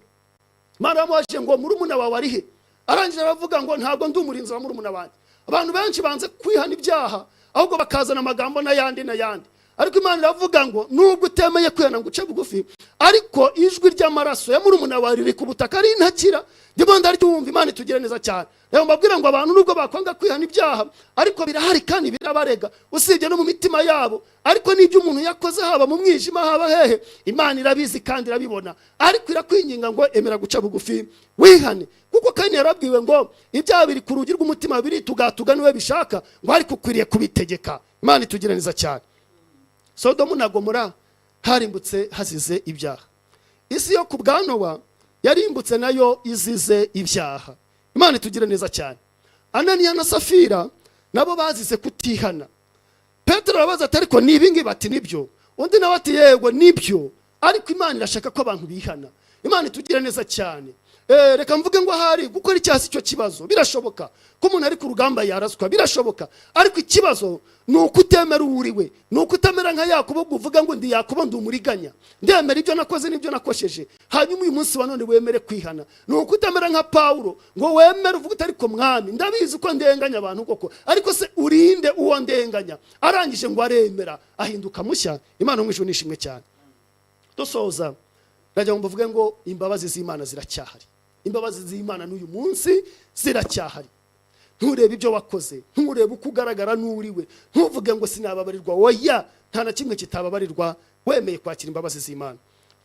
Imana yamubajije ngo: "Murumuna wawe ari he?" Arangije aravuga ngo: "Ntabwo ndi umurinzi wa murumuna wanjye." Abantu benshi banze kwihana ibyaha, ahubwo bakazana amagambo n'ayandi n'ayandi. Ariko Imana iravuga ngo: "Nubwo utemeye kwihana ngo uce bugufi, ariko ijwi ry'amaraso ya murumuna wawe riri ku butaka ari intakira, ndimo ndaryumva." Imana itugire neza cyane. Rero mbabwira ngo abantu nubwo bakwanga kwihana ibyaha, ariko birahari kandi birabarega, usibye no mu mitima yabo. Ariko n'ibyo umuntu yakoze, haba mu mwijima, haba hehe, Imana irabizi kandi irabibona, ariko irakwinginga ngo emera guca bugufi wihane. Kuko kandi yarabwiwe ngo ibyaha biri ku rugi rw'umutima, biritugatuga niwe bishaka, ngo ariko ukwiriye kubitegeka. Imana itugire neza cyane. Sodomu na Gomora harimbutse hazize ibyaha. Isi yo ku bwa Nowa yarimbutse nayo izize ibyaha. Imana itugire neza cyane. Ananiya na Safira nabo bazize kutihana. Petero arabaza ati: "Ariko ni ibingibi?" Ati: "Nibyo." Undi nawe ati: "Yego, nibyo." Ariko Imana irashaka ko abantu bihana. Imana itugire neza cyane. Reka mvuge ngo ahari gukora icyaha si cyo kibazo. Birashoboka ko umuntu ari ku rugamba yaraswa, birashoboka. Ariko ikibazo ni uko utemera uwo uri we, ni uko utamera nka Yakobo, ngo uvuga ngo ndi Yakobo, ndi umuriganya, ndemera ibyo nakoze n'ibyo nakosheje, hanyuma uyu munsi wa none wemere kwihana. Ni uko utamera nka Pawulo ngo wemere uvuge uti: "Ariko Mwami, ndabizi ko ndenganya abantu koko, ariko se urinde uwo ndenganya?" Arangije ngo aremera, ahinduka mushya. Imana mu ijuru nishimwe cyane. Dusoza, ndagira ngo mbavuge ngo imbabazi z'Imana ziracyahari. Imbabazi z'Imana n'uyu munsi ziracyahari. Nturebe ibyo wakoze, nturebe uko ugaragara n'uriwe, ntuvuge ngo sinababarirwa. Oya, nta na kimwe kitababarirwa wemeye kwakira imbabazi z'Imana.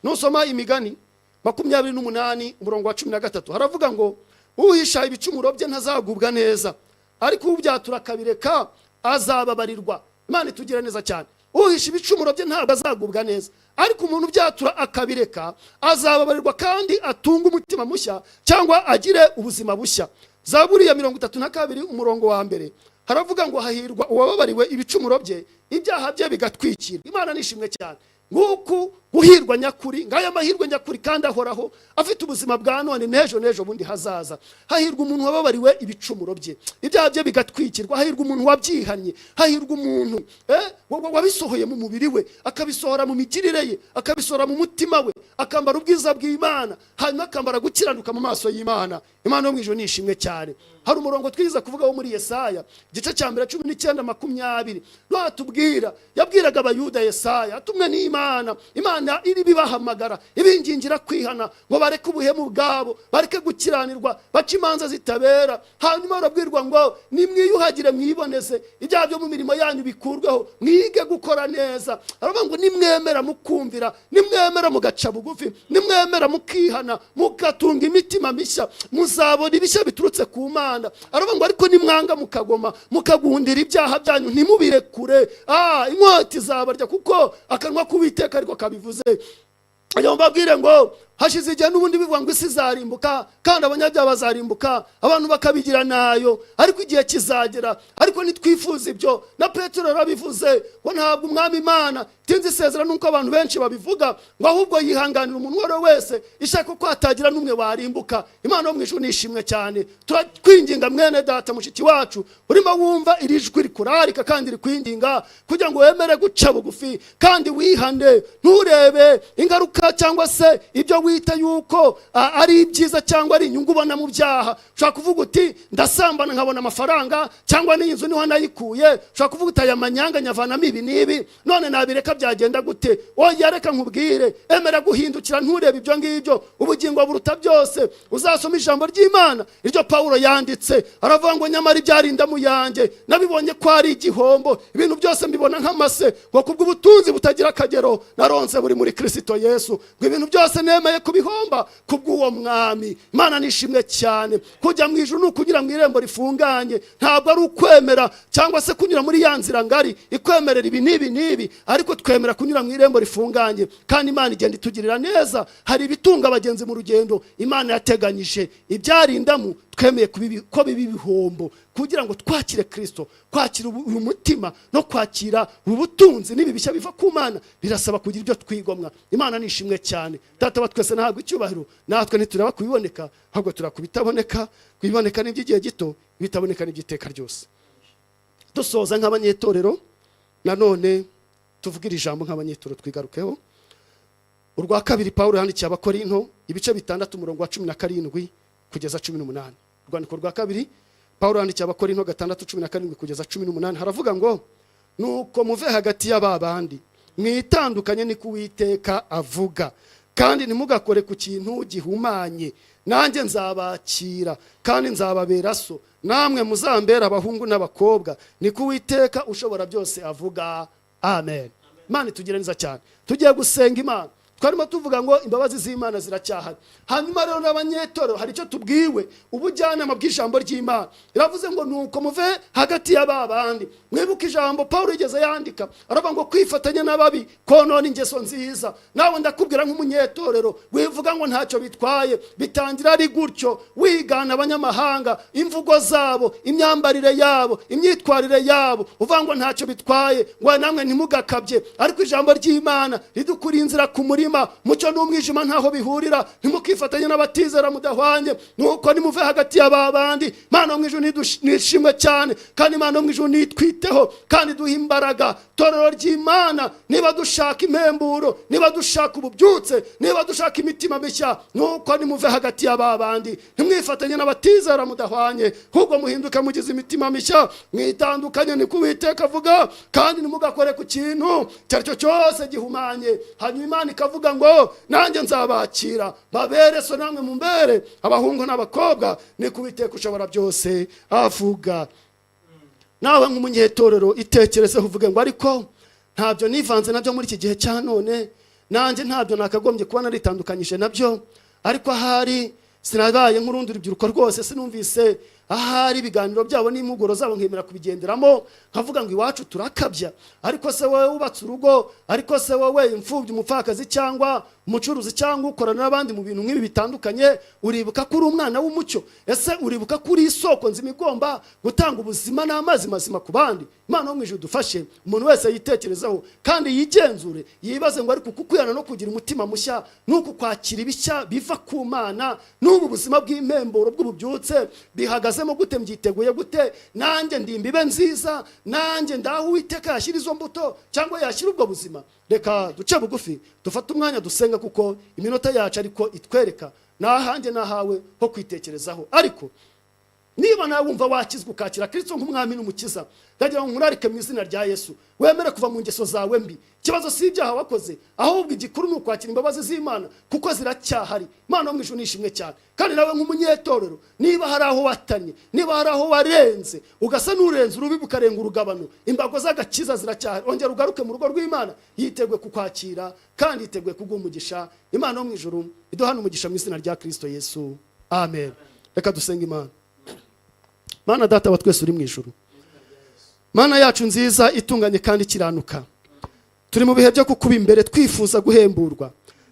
Nusoma Imigani 28 umurongo wa 13, haravuga ngo: "Uhisha ibicumuro bye ntazagubwa neza, ariko ubyatura akabireka azababarirwa." Imana itugira neza cyane. Uhisha ibicumuro bye ntabwo azagubwa neza, ariko umuntu ubyatura akabireka azababarirwa kandi atunga umutima mushya, cyangwa agire ubuzima bushya. Zaburi ya 32 umurongo wa 1 haravuga ngo: "Hahirwa uwababariwe ibicumuro bye, ibyaha bye bigatwikirwa." Imana nishimwe cyane. Nguku guhirwa nyakuri, ngaya amahirwe nyakuri kandi ahoraho, afite ubuzima bwa none n'ejo n'ejo bundi hazaza. Hahirwa umuntu wababariwe ibicumuro bye, ibyaha bye bigatwikirwa. Hahirwa umuntu wabyihannye. Hahirwa umuntu wabisohoye mu mubiri we, akabisohora mu migirire ye, akabisohora mu mutima we, akambara ubwiza bw'Imana, hanyuma akambara gukiranuka mu maso y'Imana. Imana yo mu ijuru ni ishimwe cyane. Hari umurongo twiza kuvuga wo muri Yesaya igice cya 1, 19, 20. Natubwira, yabwiraga Abayuda Yesaya atumwe n'Imana. Imana iri bibahamagara, ibingingira kwihana ngo bareke ubuhemu bwabo, bareke gukiranirwa, bace imanza zitabera. Hanyuma barabwirwa ngo: "Nimwiyuhagire, mwiboneze, ibyaha byo mu mirimo yanyu bikurweho, mwige gukora neza." Aravuga ngo: "Nimwemera mukumvira, nimwemera mugaca bugufi, nimwemera mukihana, mugatunga imitima mishya, muzabona ibishya biturutse ku Mana." Aravuga ngo: "Ariko nimwanga mukagoma, mukagundira ibyaha byanyu, ntimubirekure, inkota izabarya, kuko akanwa k'Uwiteka ariko kabivuze." Ajya mbabwire ngo hashize igihe n'ubundi bivuga ngo isi izarimbuka kandi abanyabyaha bazarimbuka, abantu bakabigira nayo, ariko igihe kizagera. Ariko ntitwifuza ibyo. Na Petero yarabivuze ngo ntabwo Umwami Imana tinze isezerano nuko abantu benshi babivuga, ngo ahubwo yihanganira umuntu uwo ari we wese, ishaka ko hatagira n'umwe warimbuka. Imana yo mu ijuru nishimwe cyane. Turakwinginga, mwene data, mushiki wacu urimo wumva iri jwi rikurarika kandi rikwinginga kugira ngo wemere guca bugufi kandi wihane. Nturebe ingaruka cyangwa se ibyo wita yuko ari ibyiza cyangwa ari inyungu ubona mu byaha. Ushobora kuvuga uti: "Ndasambana nkabona amafaranga," cyangwa "n'iyi nzu niho nayikuye." Ushobora kuvuga uti: "Aya manyanga nyavanamo ibi n'ibi, none nabireka byagenda gute?" Oya, reka nkubwire, emera guhindukira, nturebe ibyo ngibyo. Ubugingo buruta byose. Uzasoma ijambo ry'Imana iryo Pawulo yanditse, aravuga ngo: "Nyamara ibyarindamu yanjye nabibonye ko ari igihombo, ibintu byose mbibona nk'amase, ngo kubw'ubutunzi butagira akagero naronse buri muri Kirisito Yesu." Ngo ibintu byose nemeye kubihomba kubw'uwo Mwami. Imana nishimwe cyane. Kujya mu ijuru ni ukunyura mu irembo rifunganye. Ntabwo ari ukwemera cyangwa se kunyura muri ya nzira ngari ikwemerera ibi n'ibi n'ibi, ariko twemera kunyura mu irembo rifunganye, kandi Imana igenda itugirira neza. Hari ibitunga abagenzi mu rugendo Imana yateganyije. Ibyarindamu twemeye ko biba ibihombo kugira ngo twakire Kirisito. Kwakira uyu mutima no kwakira ubu butunzi n'ibi bishya biva ku Mana birasaba kugira ibyo twigomwa. Imana ni ishimwe cyane. Data wa twese ntabwo icyubahiro. Natwe ntitureba kubiboneka, ahubwo tureba kubitaboneka. Kubiboneka ni iby'igihe gito, ibitaboneka ni iby'iteka ryose. Dusoza nk'abanyetorero, nanone tuvuge iri jambo nk'abanyetorero, twigarukeho. Urwa kabiri Pawulo yandikiye Abakorinto ibice 6 umurongo wa 17 kugeza 18. Urwandiko rwa kabiri Pawulo yandikiye Abakorinto 6, 17 kugeza 18, haravuga ngo: "Nuko muve hagati y'aba bandi, mwitandukanye, niko Uwiteka avuga, kandi ntimugakore ku kintu gihumanye, nanjye nzabakira, kandi nzababera so, namwe muzambera abahungu n'abakobwa, niko Uwiteka ushobora byose avuga." Amen. Imana itugire neza cyane. Tugiye gusenga Imana. Twarimo tuvuga ngo imbabazi z'Imana ziracyahari. Hanyuma rero n'abanyetorero hari icyo tubwiwe, ubujyanama bw'ijambo ry'Imana. Iravuze ngo: "Nuko muve hagati y'aba bandi." Mwibuke ijambo Paul yigeze yandika, aravuga ngo kwifatanya n'ababi konona ingeso nziza. Nawe ndakubwira nk'umunyetorero, wivuga ngo ntacyo bitwaye. Bitangira ari gutyo, wigana abanyamahanga, imvugo zabo, imyambarire yabo, imyitwarire yabo, uvuga ngo ntacyo bitwaye, ngo namwe ntimugakabye. Ariko ijambo ry'Imana ridukura inzira ku murima. n'umwijima. Mucyo n'umwijima ntaho bihurira. Ntimukifatanye n'abatizera mudahwanye. Nuko nimuve hagati y'aba bandi. Imana yo mu ijuru nishimwe cyane, kandi Imana yo mu ijuru nitwiteho kandi duhe imbaraga. Torero ry'Imana, niba dushaka impemburo, niba dushaka ububyutse, niba dushaka imitima mishya, nuko nimuve hagati y'aba bandi. Ntimwifatanye n'abatizera mudahwanye, ahubwo muhinduke mugize imitima mishya, mwitandukanye, niko Uwiteka avuga, kandi ntimugakore ku kintu icyo ari cyo cyose gihumanye. Hanyuma Imana ikavuga ngo: "Nanjye nzabakira, babere so, namwe mumbere abahungu n'abakobwa," niko Uwiteka ushobora byose avuga. Nawe nk'umunyetorero, itekerezeho uvuge ngo: "Ariko ntabyo nivanze nabyo muri iki gihe cya none. Nanjye ntabyo nakagombye kuba naritandukanyije nabyo, ariko ahari sinabaye nk'urundi rubyiruko rwose. Sinumvise ahari ibiganiro byabo n'impuguro zabo, nkemera kubigenderamo, nkavuga ngo iwacu turakabya." Ariko se wowe wubatse urugo, ariko se wowe imfubyi, umupfakazi cyangwa umucuruzi cyangwa ukorana n'abandi mu bintu nk'ibi bitandukanye, uribuka ko uri umwana w'umucyo? Ese uribuka ko uri isoko nzima igomba gutanga ubuzima n'amazi mazima ku bandi? Imana yo mu ijuru dufashe. Umuntu wese yitekerezeho kandi yigenzure, yibaze ngo: "Ariko uku kwihana no kugira umutima mushya n'uku kwakira ibishya biva ku Mana n'ubu buzima bw'impemburo bw'ububyutse bihagazemo gute? Mbyiteguye gute? Nanjye ndi imbibe nziza? Nanjye ndaho Uwiteka yashyira izo mbuto cyangwa yashyira ubwo buzima?" Reka duce bugufi, dufate umwanya dusenga, kuko iminota yacu ariko itwereka nahanjye nahawe ho kwitekerezaho. Ariko niba nawe wumva wakizwa, ukakira Kirisito nk'umwami n'umukiza, ndagira ngo nkurarike mu izina rya Yesu, wemere kuva mu ngeso zawe mbi. Ikibazo si ibyaha wakoze, ahubwo igikuru ni ukwakira imbabazi z'Imana, kuko ziracyahari. Imana yo mu ijuru nishimwe cyane. Kandi nawe nk'umunyetorero, niba hari aho watanye, niba hari aho warenze, ugasa n'urenze urubibi, ukarenga urugabano, imbago z'agakiza ziracyahari. Ongera ugaruke mu rugo rw'Imana, yiteguye kukwakira kandi yiteguye kuguha umugisha. Imana yo mu ijuru iduhane umugisha mu izina rya Kirisito Yesu, amen. Reka dusenga Imana. Mana Data wa twese uri mu ijuru, Mana yacu nziza itunganye kandi ikiranuka, turi mu bihe byo kukuba imbere, twifuza guhemburwa,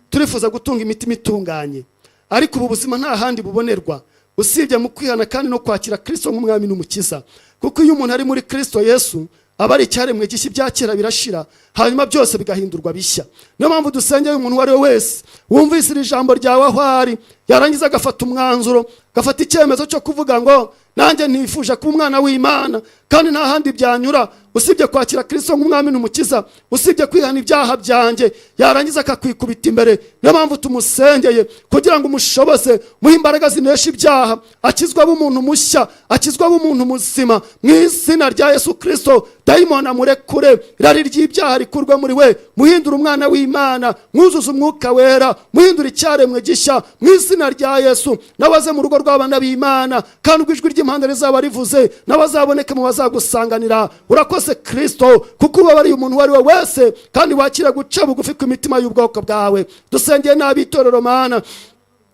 turifuza gutunga imitima itunganye. Ariko ubu buzima nta handi bubonerwa usibye mu kwihana kandi no kwakira Kirisito nk'umwami n'umukiza, kuko iyo umuntu ari muri Kirisito Yesu aba ari icyaremwe gishya, ibya kera birashira, hanyuma byose bigahindurwa bishya. Niyo mpamvu dusengeye umuntu uwo ari we wese wumvise iri jambo ryawe aho ari, yarangiza agafata umwanzuro, agafata icyemezo cyo kuvuga ngo: "Nanjye nifuje kuba umwana w'Imana, kandi nta handi byanyura usibye kwakira Kirisito nk'umwami n'umukiza, usibye kwihana ibyaha byanjye," yarangiza akakwikubita imbere. Niyo mpamvu tumusengeye kugira ngo umushoboze, muhe imbaraga zinesha ibyaha, akizwe abe umuntu mushya, akizwe abe umuntu muzima mu izina rya Yesu Kirisito. Dayimoni amurekure, irari ry'ibyaha rikurwe muri we, muhindure umwana w'Imana, mwuzuze Umwuka Wera, muhindure icyaremwe gishya mu izina rya Yesu. Nawe aze mu rugo rw'abana b'Imana, kandi ubwo ijwi ry'impanda rizaba rivuze, nawe azaboneke mu bazagusanganira. Urakoze Kirisito, kuko ubabariye umuntu uwo ari we wese kandi wakira guca bugufi ku mitima y'ubwoko bwawe. Dusengeye n'ab'itorero. Mana,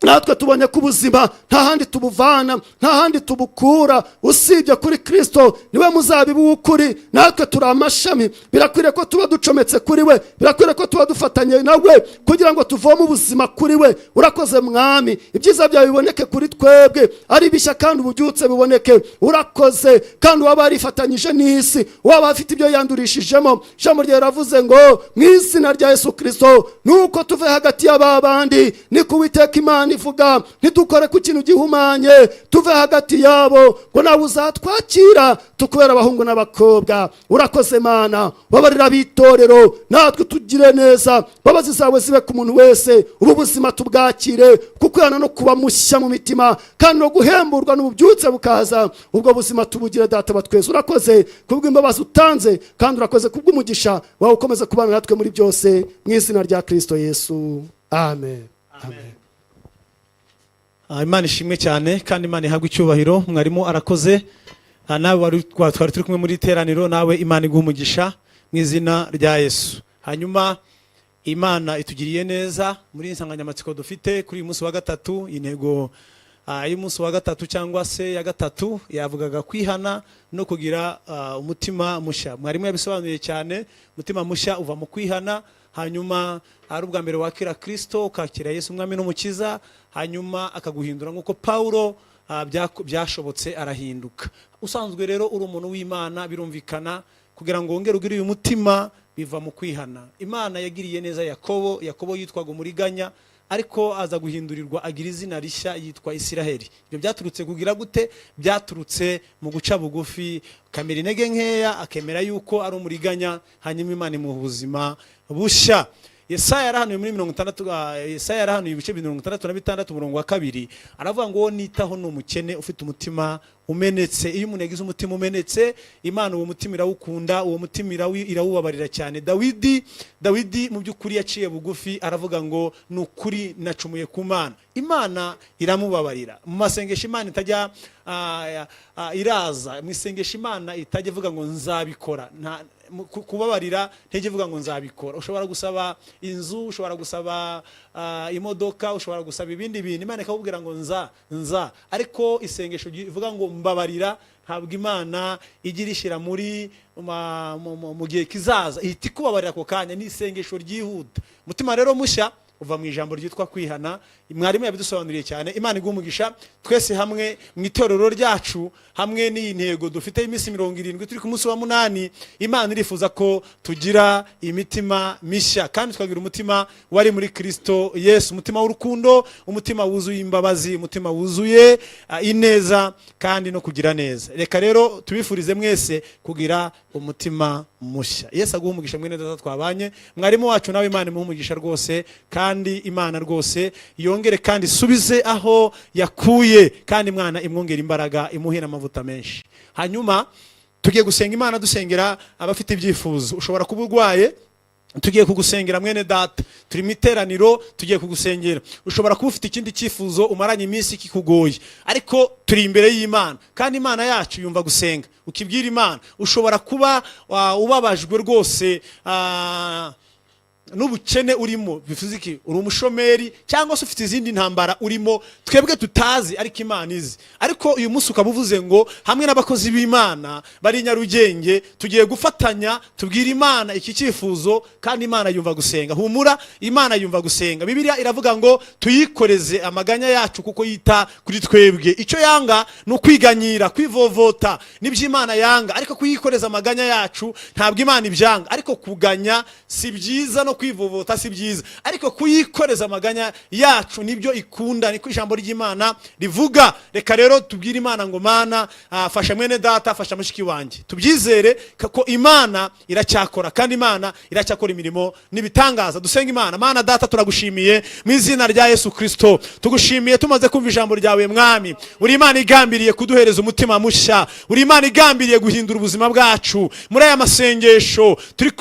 natwe tubonye ko ubuzima nta handi tubuvana, nta handi tubukura usibye kuri Kirisito. Niwe muzabibu w'ukuri, natwe turi amashami. Birakwiriye ko tuba ducometse kuri we, birakwiriye ko tuba dufatanye nawe kugira ngo tuvome ubuzima kuri we. Urakoze Mwami, ibyiza byawe biboneke kuri twebwe ari bishya, kandi ububyutse buboneke. Urakoze. Kandi uwaba yarifatanyije n'isi, waba afite ibyo yandurishijemo, ijambo ryawe riravuze ngo mu izina rya Yesu Kirisito, nuko tuve hagati y'aba bandi, niko Uwiteka Imana ivuga. Ntidukore ku kintu gihumanye, tuve hagati yabo, ngo nawe uzatwakira tukubera abahungu n'abakobwa. Urakoze Mana, babarira ab'itorero, natwe tugire neza. Mbabazi zawe zibe ku muntu wese. Ubu buzima tubwakire, kuko yana no kuba mushya mu mitima kandi no guhemburwa n'ububyutse bukaza, ubwo buzima tubugire. Data wa twese, urakoze kubw'imbabazi utanze, kandi urakoze kubw'umugisha wawe ukomeza kubana natwe muri byose, mu izina rya Kirisito Yesu, amen, amen. Imana ishimwe cyane kandi Imana ihabwe icyubahiro. Mwarimu arakoze. Nawe wari twari turi kumwe muri iteraniro, nawe Imana iguha umugisha mu izina rya Yesu. Hanyuma Imana itugiriye neza muri iyi nsanganyamatsiko dufite kuri uyu munsi wa gatatu. Intego y'umunsi wa gatatu cyangwa se ya gatatu yavugaga kwihana no kugira umutima mushya. Mwarimu yabisobanuye cyane. Umutima mushya uva mu kwihana, hanyuma ari ubwa mbere wakira Kirisito, ukakira Yesu umwami n'umukiza, hanyuma akaguhindura nk'uko Pawulo byashobotse arahinduka. Usanzwe rero uri umuntu w'Imana, birumvikana kugira ngo wongere ugire uyu mutima. Biva mu kwihana. Imana yagiriye neza Yakobo. Yakobo yitwaga umuriganya, ariko aza guhindurirwa, agira izina rishya, yitwa Isiraheli. Ibyo byaturutse kugira gute? Byaturutse mu guca bugufi, kamera intege nkeya, akemera yuko ari umuriganya, hanyuma Imana imuha ubuzima bushya. Yesaya yarahanuye muri 60, Yesaya yarahanuye ibice 66, umurongo wa 2, aravuga ngo: "Uwo nitaho ni umukene ufite umutima umenetse." Iyo umuntu yagize umutima umenetse, Imana uwo mutima irawukunda, uwo mutima irawubabarira cyane. Dawidi mu by'ukuri yaciye bugufi, aravuga ngo: "Ni ukuri nacumuye ku Mana." Imana iramubabarira. Mu masengesho Imana itajya iraza mu isengesho, Imana itajya ivuga ngo "Nzabikora." Kubabarira ntijya ivuga ngo "Nzabikora." Ushobora gusaba inzu, ushobora gusaba imodoka, ushobora gusaba ibindi bintu, Imana ikakubwira ngo "Nza nza." Ariko isengesho rivuga ngo "Mbabarira," ntabwo Imana ijya irishyira muri mu gihe kizaza, ihita ikubabarira ako kanya. Ni isengesho ryihuta. Umutima rero mushya uva mu ijambo ryitwa kwihana. Mwarimu yabidusobanuriye cyane. Imana iguha umugisha. Twese hamwe mu itorero ryacu, hamwe n'iyi ntego dufite iminsi 70, turi ku munsi wa 8, Imana irifuza ko tugira imitima mishya kandi tukagira umutima wari muri Kristo Yesu, umutima w'urukundo, umutima wuzuye imbabazi, umutima wuzuye ineza kandi no kugira neza. Reka rero tubifurize mwese kugira umutima mushya. Yesu aguha umugisha, mwene data twabanye. Mwarimu wacu nawe Imana imuhe umugisha rwose, kandi Imana rwose yongere kandi isubize aho yakuye, kandi Imana imwongere imbaraga, imuhe n'amavuta menshi. Hanyuma tugiye gusenga Imana, dusengera abafite ibyifuzo. Ushobora kuba urwaye, tugiye kugusengera, mwene data. Turi mu iteraniro, tugiye kugusengera. Ushobora kuba ufite ikindi cyifuzo umaranye iminsi kikugoye, ariko turi imbere y'Imana, kandi Imana yacu yumva gusenga ukibwira Imana. Ushobora kuba ubabajwe rwose n'ubukene urimo, bivuze iki, uri umushomeri, cyangwa se ufite izindi ntambara urimo twebwe tutazi ariko Imana izi. Ariko uyu munsi ukaba uvuze ngo: "Hamwe n'abakozi b'Imana bari i Nyarugenge, tugiye gufatanya tubwire Imana iki cyifuzo," kandi Imana yumva gusenga. Humura, Imana yumva gusenga. Bibiliya iravuga ngo tuyikoreze amaganya yacu kuko yita kuri twebwe. Icyo yanga ni ukwiganyira, kwivovota, nibyo Imana yanga. Ariko kuyikoreza amaganya yacu ntabwo Imana ibyanga. Ariko kuganya si byiza, no kwivovota si byiza, ariko kuyikoreza amaganya yacu nibyo ikunda, niko ijambo ry'Imana rivuga. Reka rero tubwire Imana ngo: "Mana, fasha mwene data, fasha mushiki wanjye." Tubyizere ko Imana iracyakora, kandi Imana iracyakora imirimo n'ibitangaza. Dusenga Imana. Mana Data, turagushimiye mu izina rya Yesu Kristo. Tugushimiye tumaze kumva ijambo ryawe. Mwami, uri Imana igambiriye kuduhereza umutima mushya, uri Imana igambiriye guhindura ubuzima bwacu. Muri aya masengesho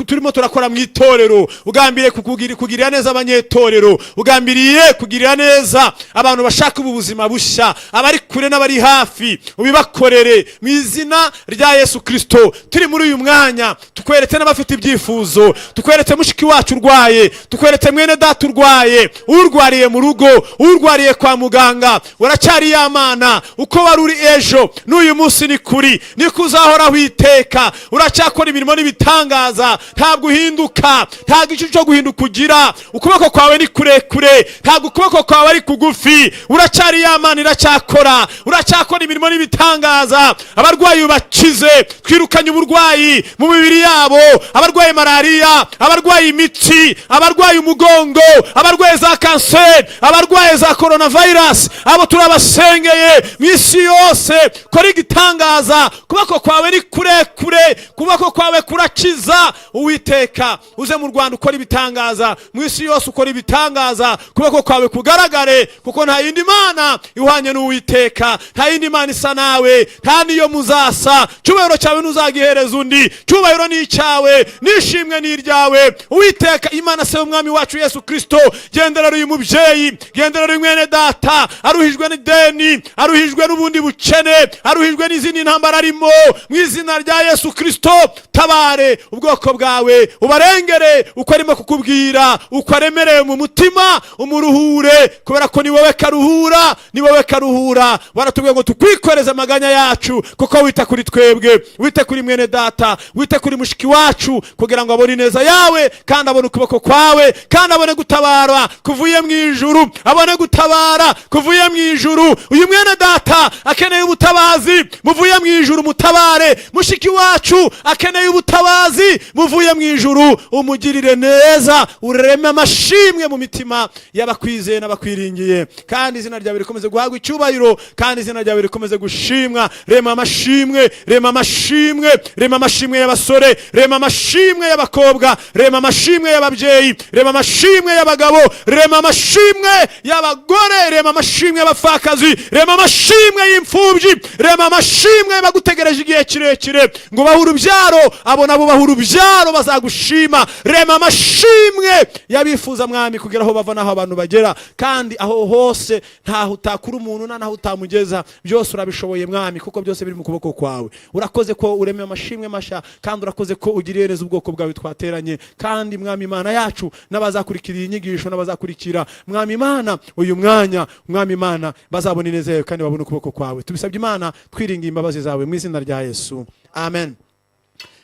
turimo turakora mu itorero, ugambiriye kugirira neza abanyetorero, ugambiriye kugirira neza abantu bashaka ubu buzima bushya, abari kure n'abari hafi, ubibakorere mu izina rya Yesu Kristo. Turi muri uyu mwanya, tukweretse n'abafite ibyifuzo, tukweretse mushiki wacu urwaye, tukweretse mwene data urwaye, urwariye mu rugo, urwariye kwa muganga. Uracyari ya Mana, uko wari uri ejo n'uyu munsi ni kuri, niko uzahoraho iteka. Uracyakora imirimo n'ibitangaza, ntabwo uhinduka, ntabwo igicu cyo guhinduka ugira. Ukuboko kwawe ni kurekure, ntabwo ukuboko kwawe ari kugufi. Uracyari ya Mana, iracyakora, uracyakora imirimo n'ibitangaza. Abarwayi ubakize, twirukanye uburwayi mu mibiri yabo, abarwaye malariya, abarwaye imitsi, abarwaye umugongo, abarwaye za kanseri, abarwaye za coronavirus, abo turabasengeye mu isi yose. Kora igitangaza, kuboko kwawe ni kurekure, kuboko kwawe kurakiza. Uwiteka, uze mu Rwanda ukora ibitangaza, mu isi yose ukora ibitangaza, kuboko kwawe kugaragare, kuko nta yindi mana ihwanye n'Uwiteka, nta yindi mana isa nawe, nta niyo muzasa. Cyubahiro cyawe ntuzagihereza undi, cyubahiro ni icyawe, n'ishimwe ni iryawe. Uwiteka Imana se w'Umwami wacu Yesu Kristo, genderera uyu mubyeyi, genderera uyu mwene data aruhijwe n'ideni, aruhijwe n'ubundi bukene, aruhijwe n'izindi ntambara arimo. Mu izina rya Yesu Kristo, tabare ubwoko bwawe, ubarengere uko arimo. Ugomba kukubwira uko aremerewe mu mutima, umuruhure, kubera ko ni wowe karuhura, ni wowe karuhura. Waratubwiye ngo tukwikoreze amaganya yacu, kuko wita kuri twebwe. Wite kuri mwene data, wite kuri mushiki wacu, kugira ngo abone ineza yawe, kandi abone ukuboko kwawe, kandi abone gutabara kuvuye mu ijuru, abone gutabara kuvuye mu ijuru. Uyu mwene data akeneye ubutabazi muvuye mu ijuru, mutabare. Mushiki wacu akeneye ubutabazi muvuye mu ijuru, umugirire neza, ureme amashimwe mu mitima y'abakwizeye n'abakwiringiye, kandi izina ryawe rikomeze guhabwa icyubahiro, kandi izina ryawe rikomeze gushimwa. Rema amashimwe, rema amashimwe, rema amashimwe y'abasore, rema amashimwe y'abakobwa, rema amashimwe y'ababyeyi, rema amashimwe y'abagabo, rema amashimwe y'abagore, rema amashimwe y'abapfakazi, rema amashimwe y'imfubyi, rema amashimwe bagutegereje igihe kirekire ngo bahe urubyaro. Abo nabo bahe urubyaro, bazagushima. Rema amashimwe y'abifuza, Mwami, kugera aho bava n'aho abantu bagera, kandi aho hose ntaho utakura umuntu nta naho utamugeza. Byose urabishoboye, Mwami, kuko byose biri mu kuboko kwawe. Urakoze ko uremye amashimwe masha, kandi urakoze ko ugiriye neza ubwoko bwawe twateranye. Kandi Mwami Imana yacu, n'abazakurikira iyi nyigisho, n'abazakurikira, Mwami Imana, uyu mwanya, Mwami Imana, bazabona ineza yawe kandi babone ukuboko kwawe. Tubisabye, Imana, twiringiye imbabazi zawe, mu izina rya Yesu, amen.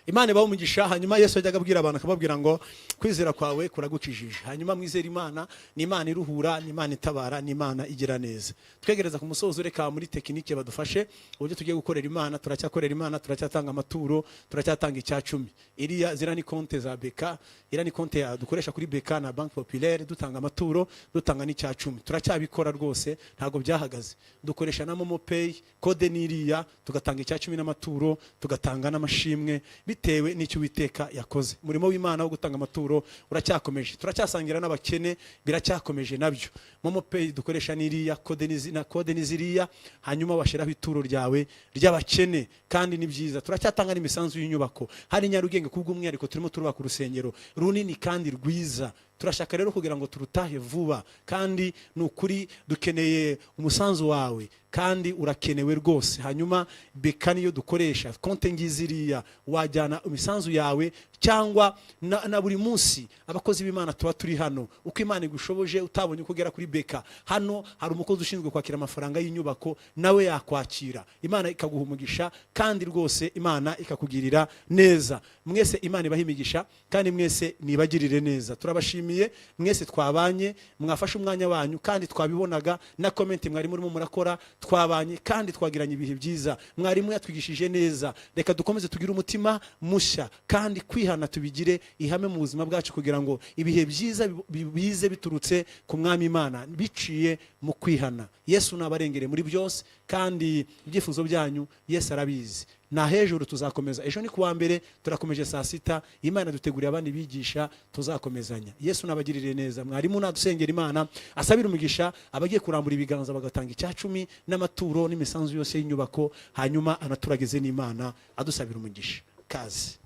Imana ibahe umugisha. Hanyuma Yesu yajyaga abwira abantu, akababwira ngo kwizera kwawe kuragukijije. Hanyuma mwizere Imana. Ni Imana iruhura, ni Imana itabara, ni Imana igira neza. Twegereza ku musozo, reka muri tekinike badufashe uburyo tugiye gukorera Imana. Turacyakorera Imana, turacyatanga amaturo, turacyatanga icya cumi. Iriya ziriya ni konte za BK, iriya ni konte dukoresha kuri BK na Banque Populaire, dutanga amaturo, dutanga n'icya cumi. Turacyabikora rwose, ntabwo byahagaze. Dukoresha na MoMo Pay, kode n'iriya, tugatanga icya cumi n'amaturo, tugatanga n'amashimwe bitewe n'icyo Uwiteka yakoze. Umurimo w'Imana wo gutanga amaturo uracyakomeje, turacyasangira n'abakene, biracyakomeje nabyo. MoMo Pay dukoresha n'iriya kode na kode n'iziriya, hanyuma washyiraho ituro ryawe ry'abakene, kandi ni byiza. Turacyatanga n'imisanzu y'inyubako hari Nyarugenge. Kubw'umwihariko turimo turubaka urusengero runini kandi rwiza. Turashaka rero kugira ngo turutahe vuba, kandi ni ukuri dukeneye umusanzu wawe, kandi urakenewe rwose. Hanyuma BK niyo dukoresha, konte ngiziriya, wajyana imisanzu yawe, cyangwa na buri munsi abakozi b'Imana tuba turi hano. Uko Imana igushoboje, utabonye uko ugera kuri BK, hano hari umukozi ushinzwe kwakira amafaranga y'inyubako, nawe yakwakira. Imana ikaguha umugisha, kandi rwose Imana ikakugirira neza. Mwese Imana ibaha imigisha, kandi mwese nibagirire neza. Turabashimiye mwese twabanye, mwafashe umwanya wanyu, kandi twabibonaga na comment mwari murimo murakora. Twabanye kandi twagiranye ibihe byiza. Mwarimu yatwigishije neza. Reka dukomeze tugire umutima mushya, kandi kwihana tubigire ihame mu buzima bwacu, kugira ngo ibihe byiza bize biturutse ku Mwami Imana biciye mu kwihana. Yesu nabarengere muri byose, kandi ibyifuzo byanyu Yesu arabizi. Na hejuru tuzakomeza ejo, ni kuwa mbere, turakomeje saa 6. Imana duteguriye abandi bigisha, tuzakomezanya. Yesu nabagirire neza. Mwarimu nadusengera Imana, asabira umugisha abagiye kurambura ibiganza bagatanga icya cumi n'amaturo n'imisanzu yose y'inyubako, hanyuma anaturagize n'Imana, adusabira umugisha. Kazi.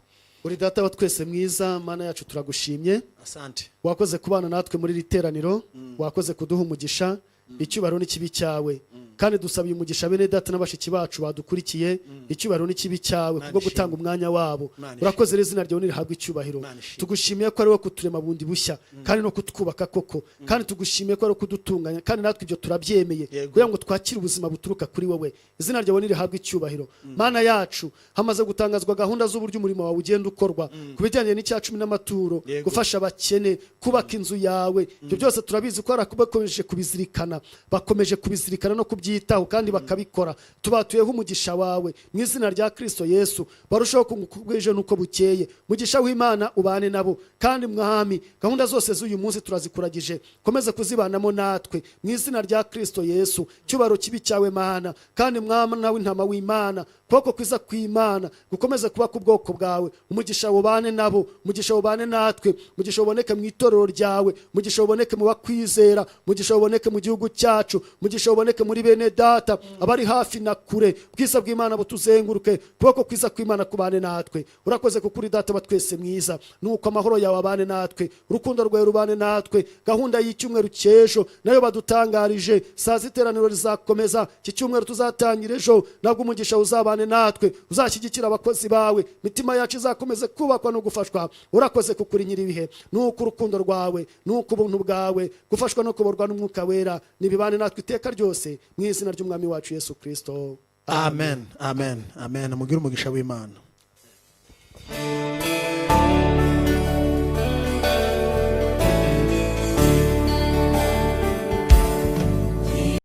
Uri Data wa twese mwiza, Mana yacu, turagushimye. Asante. Wakoze kubana natwe muri iri teraniro, wakoze kuduha umugisha. Icyubahiro n'ikibe cyawe. Kandi dusabiye umugisha bene data na bashiki bacu badukurikiye. Icyubahiro n'ikibe cyawe Imana kubwo ishimwe. gutanga umwanya wabo. Imana ishimwe. Urakoze rero, izina ryawe nirihabwe icyubahiro. Imana ishimwe. Tugushimiye ko ari wowe kuturema bundi bushya kandi no kutwubaka koko, kandi tugushimiye ko ari wowe kudutunganya, kandi natwe ibyo turabyemeye kugira ngo twakire ubuzima buturuka kuri wowe. Izina ryawe nirihabwe icyubahiro, Mana yacu. Hamaze gutangazwa gahunda z'uburyo umurimo wawe ugenda ukorwa ku bijyanye n'icya cumi n'amaturo, gufasha abakene, kubaka inzu yawe. Ibyo byose turabizi ko hari abakomeje kubizirikana, bakomeje kubizirikana no kubyitaho kandi bakabikora. Tubatuyeho umugisha wawe mu izina rya Kristo Yesu, barushaho kunguka ubwije n'uko bukeye. Mugisha w'Imana ubane nabo. Kandi Mwami, gahunda zose z'uyu munsi turazikuragije, komeze kuzibanamo natwe mu izina rya Kristo Yesu. Cyubahiro kibe cyawe, Mana. Kandi Mwana w'intama w'Imana, kuboko kwiza kw'Imana gukomeze kuba ku bwoko bwawe. Umugisha wubane nabo, umugisha wubane natwe, umugisha wuboneke mu itorero ryawe, umugisha wuboneke mu bakwizera, umugisha wuboneke mu gihugu cyacu, umugisha wuboneke muri bene data abari hafi na kure. Bwiza bw'Imana butuzenguruke, kuboko kwiza kw'Imana kubane natwe. Urakoze kuko uri Data wa twese mwiza. Nuko amahoro yawe abane natwe, urukundo rwawe rubane natwe. Gahunda y'icyumweru cy'ejo nayo badutangarije, saa z'iteraniro rizakomeza. Iki cyumweru tuzatangira ejo, nabwo umugisha uzabane. Uzabane natwe, uzashyigikira abakozi bawe, imitima yacu izakomeze kubakwa no gufashwa. Urakoze kuko uri nyir'ibihe. Nuko urukundo rwawe, nuko ubuntu bwawe, gufashwa no kuborwa n'Umwuka Wera nibibane natwe iteka ryose, mu izina ry'Umwami wacu Yesu Kirisito. Amen, amen, amen. Mugire umugisha w'Imana.